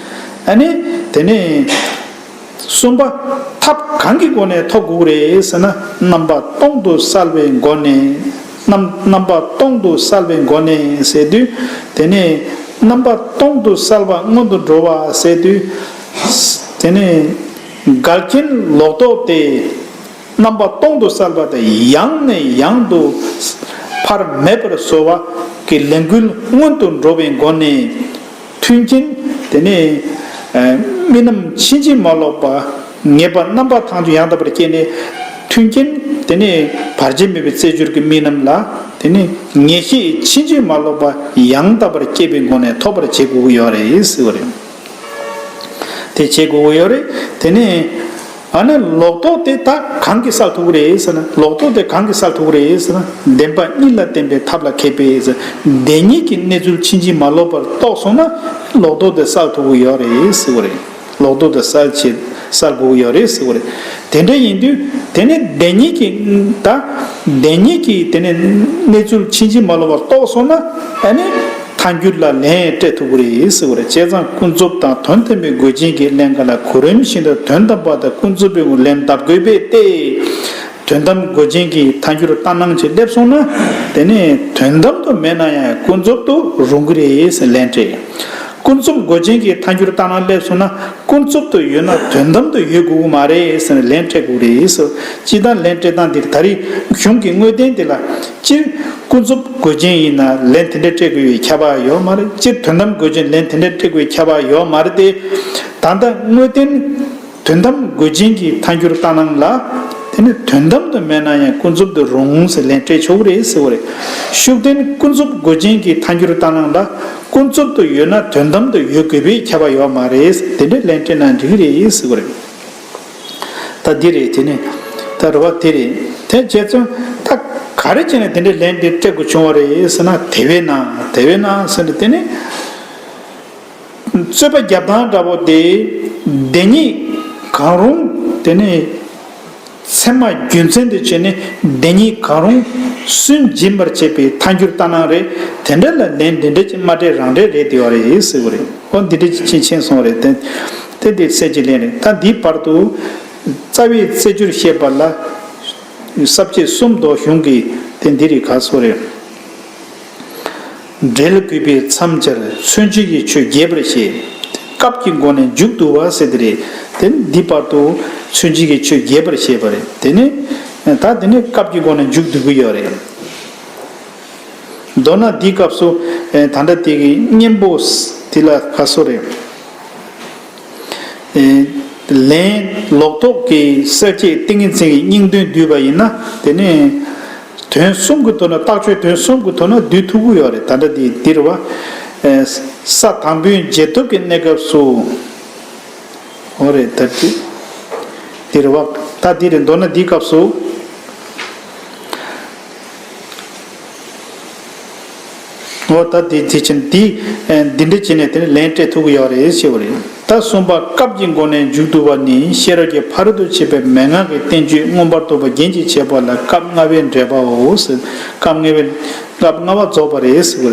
ཨ་ནི་དེ་ནས་གསུམ་པ། ཐབས་གང་གི་སྒོ་ནས་ཐོབ་དགོས་རེད་ཟེར་ན། རྣམ་པ་སྟོང་དུ་གསལ་བའི་སྒོ་ནས། རྣམ་རྣམ་པ་སྟོང་དུ་གསལ་བའི་སྒོ་ནས་ཟེར་དུས། དེ་ནས་རྣམ་པ་སྟོང་དུ་གསལ་བ་སྔོན་དུ་འགྲོ་བ་ཟེར་དུས། དེ་ནས་འགལ་རྐྱེན་ལོག་རྟོག་དེ། རྣམ་པ་སྟོང་དུ་གསལ་བ་དེ་ཡང་ནས་ཡང་དུ་ཕར་མེད་པར་བཟོ་བ་གི་ལས་འགུལ་སྔོན་དུ་འགྲོ་བའི་སྒོ་ནས། མཐུན་རྐྱེན་དེ་ནས་རྨི་ལམ་ཕྱིན་ཅི་མ་ལོག་པ་ངེས་པ་རྣམ་པ་ཐམས་ཅད་ཡང་དག་པར་སྐྱེས་ནས། མཐུན་རྐྱེན་དེ་ནས་བར་ཆད་མེད་པའི་རྩེ་སྦྱོར་གྱི་རྨི་ལམ་ལ་དེ་ནས་ངེས་ཤེས་ཕྱིན་ཅི་མ་ལོག་པ་ཡང་དག་པར་སྐྱེས་པའི་སྒོ་ནས་ཐོབ་པར་བྱེད་དགོས་ཀྱི་ཡོད་རེད་ཟེར་བ་རེད། དེ་བྱེད་དགོས་ཀྱི་ཡོད་རེད། དེ་ནས་ཨ་ནི་ལོག་རྟོག་དེ་ད་གང་གིས་བསལ་ཐུབ་ཀྱི་རེད་ཟེར་ན། ལོག་རྟོག་དེ་གང་གིས་བསལ་ཐུབ་ཀྱི་རེད་ཟེར་ན། བདེན་པ་གཉིས་ལ་བརྟེན་པའི་ཐབས་ལ་མཁས་པས་ཟེར། བདེན་གཉིས་ཀྱི་གནས་ཚུལ་ཕྱིན་ཅི་མ་ལོག་པར་རྟོགས་སོང་ན་ལོག་རྟོག་དེ་བསལ་ཐུབ་ཀྱི་ཡོད་རེད་ཟེར་བ་རེད། ལོག་རྟོག་དེ་བསལ་བྱེད་བསལ་དགོས་ཀྱི་ཡོད་རེད་ཟེར་བ་རེད། དེ་འདྲ་ཡིན་དུས་དེ་ནི་བདེན་གཉིས་ཀྱི་ད་བདེན་གཉིས་ཀྱི་དེ་ནི་གནས་ཚུལ་ཕྱིན་ཅི་མ་ལོག་པར་རྟོགས་སོང་ན། ཨ་ནི། ཐལ་འགྱུར་ལ་ལན་སྤྲད་ཐུབ་ཀྱི་རེད་ཟེར་བ་རེད། བྱས་ཙང་ཀུན་རྫོབ་དང་དོན་དམ་པའི་དགོས་ཅན་གྱི་ཀླན་ཀ་ལ་གོ་རིམ་བཞིན་དུ་དོན་དམ་པ་དང་ཀུན་རྫོབ་པའི་ངོས་ལན་གདབ་དགོས་པས་ཏེ། དོན་དམ་དགོས་ཅན་གྱི་ཐལ་འགྱུར་ལྟར་སྣང་ཅིག་སླེབས་སོང་ན། དེ་ནི་དོན་དམ་དུ་མེད་ན་ཡང་ཀུན་རྫོབ་ཏུ་རུང་གི་རེད་ཟེར་ལན་སྤྲད། ཀུན་རྫོབ་དགོས་ཅན་གྱི་ཐལ་འགྱུར་ལྟར་སྣང་སླེབས་སོང་ན། ཀུན་རྫོབ་ཏུ་ཡོད་ན་དོན་དམ་དུ་ཡོད་དགོས་ཀྱི་མ་རེད་ཟེར་ནས་ལན་སྤྲད་དགོས་རེད་ཟེར། སྤྱིར་བཏང་ལན་སྤྲད་སྟངས་འདིར་ད་རེས་གཞུང་གི་དངོས་བསྟན་འདི་ལ། སྤྱིར་ཀུན་རྫོབ་དགོས་ཅན་ཡིན་ན་ལན་དེ་འདྲ་སྤྲད་དགོས་པའི་ཁྱབ་པ་ཡོད་མ་རེད། སྤྱིར་དོན་དམ་དགོས་ཅན་ལན་དེ་འདྲ་སྤྲད་དགོས་པའི་ཁྱབ་པ་ཡོད་མ་རེད་དེ། ད་ལྟ་དངོས་བསྟན་དོན་དམ་དགོས་ཅན་གྱི་ཐལ་འགྱུར་ལྟར་སྣང་ལ། དེ་ནི་དོན་དམ་དུ་མེད་ན་ཡང་ཀུན་རྫོབ་ཏུ་རུང་ཟེར་ལན་སྤྲད་ཆོག་གི་རེད་ཟེར་བ་རེད། ཤུགས་བསྟན་ཀུན་རྫོབ་དགོས་ཅན་གྱི་ཐལ་འགྱུར་ལྟར་སྣང་ལ། ཀུན་རྫོབ་ཏུ་ཡོད་ན་དོན་དམ་དུ་ཡོད་དགོས་པའི་ཁྱབ་པ་ཡོད་མ་རེད། དེ་འདྲའི་ལན་སྤྲད་ན་འགྲིག་གི་རེད་ཟེར་བ་རེད། ད་འདི་རེད། དེ་ནི་ད་རེད་བ། དེ་རེད། དེ་བྱས་ཙང་ད་ག་རེ་བྱས་ནས་དེ་འདྲའི་ལན་འདི་སྤྲད་དགོས་བྱུང་བ་རེད་ཟེར་ན། དེ་བས་ན། དེ་བས་ན་ཟེར་ན་དེ་ནི། རྩོད་པ་རྒྱབ་སྟངས་འདྲ་པོ་དེ། བདེན་གཉིས་གང་རུང་དེ་ནི་ཚད་མ་རྒྱུ་མཚན་དུ་བྱས་ནས་བདེན་གཉིས་གང་རུང་སུན་འབྱིན་པར་བྱེད་པའི་ཐལ་འགྱུར་ལྟར་སྣང་རེད། དེ་འདྲ་ལ་ལན་འདི་འདྲ་ཅིག་མ་སྤྲད་རང་འགྲེལ་རེད་བསྡད་པ་རེད་ཟེར་བ་རེད། ཨོ་འདི་འདྲ་ཅིག་ཕྱིན་ཕྱིན་སོང་བ་རེད། དེ་དེ་དེ་གསལ་བྱེད་ལན་རེད། ད་འདིའི་བར་དུ་རྩ་བའི་རྩེ་སྦྱོར་བཤད་པ་ལ་ས་བཅད་གསུམ་དུ་གཞུང་གིས་དེ་འདི་རིགས་ག་སོ་རེད། འབྲེལ་དགོས་པའི་མཚམས་སྦྱར་མཚོན་བྱེད་ཀྱི་ཆོས་རྒྱས་པར་བཤད། སྐབས་ཀྱི་སྒོ་ནས་མཇུག་བསྡུ་བ་ཟེར་དེ་རེད། དེ་ནི་འདི་བར་དུ་མཚོན་བྱེད་ཀྱི་ཆོས་རྒྱས་པར་བཤད་པ་རེད། དེ་ནི་ད་དེ་ནི་སྐབས་ཀྱི་སྒོ་ནས་མཇུག་བསྡུ་གི་ཡོད་རེད། མདོར་ན་འདིའི་སྐབས་སུ་ད་ལྟ་དེ་གི་གཉེན་པོ་དེ་ལ་ག་སོ་རེད། ལན། ལོག་རྟོག་གི་གསལ་བྱེད་ཏིང་ངེ་འཛིན་གྱི་སྙིང་དོན་བསྡུས་པ་ཡིན་ན། དེ་ནི་དོན་གསུམ་གྱི་ཐོག་ན། རྟགས་ཆོས་དོན་གསུམ་གྱི་ཐོག་ན་བསྡུ་ཐུབ་ཀྱི་ཡོད་རེད། ད་ལྟ་འདི་འདི་རེད་བ། ས་དང་པོའི་རྗེས་ཐོབ་ཀྱི་གནས་སྐབས་སུ། འོ་རེད། ད་འདི་འདི་རེད་བ། ད་འདི་རེད། མདོར་ན་འདིའི་སྐབས་སུ། འོ་ད་དེ་དེ་ཕྱིན་དེ། འདི་འདྲ་བྱས་ནས་དེ་ནི་ལན་སྤྲད་ཐུབ་ཀྱི་ཡོད་རེད་ཞེས་པ་རེད། ད་གསུམ་པ། སྐབས་ཀྱི་སྒོ་ནས་མཇུག་བསྡུ་བ་ནི་ཤེས་རབ་ཀྱི་ཕ་རོལ་ཏུ་ཕྱིན་པའི་མན་ངག་གི་བསྟན་བཅོས་མངོན་པར་རྟོགས་པ་རྒྱན་གྱིས་བྱས་པ་ལ་སྐབས་ལྔ་པའི་འགྲེལ་པའོ། སྐབས་ལྔ་པའི། སྐབས་ལྔ་པ་རྫོགས་པ་རེད་ཟེར་བ་རེད།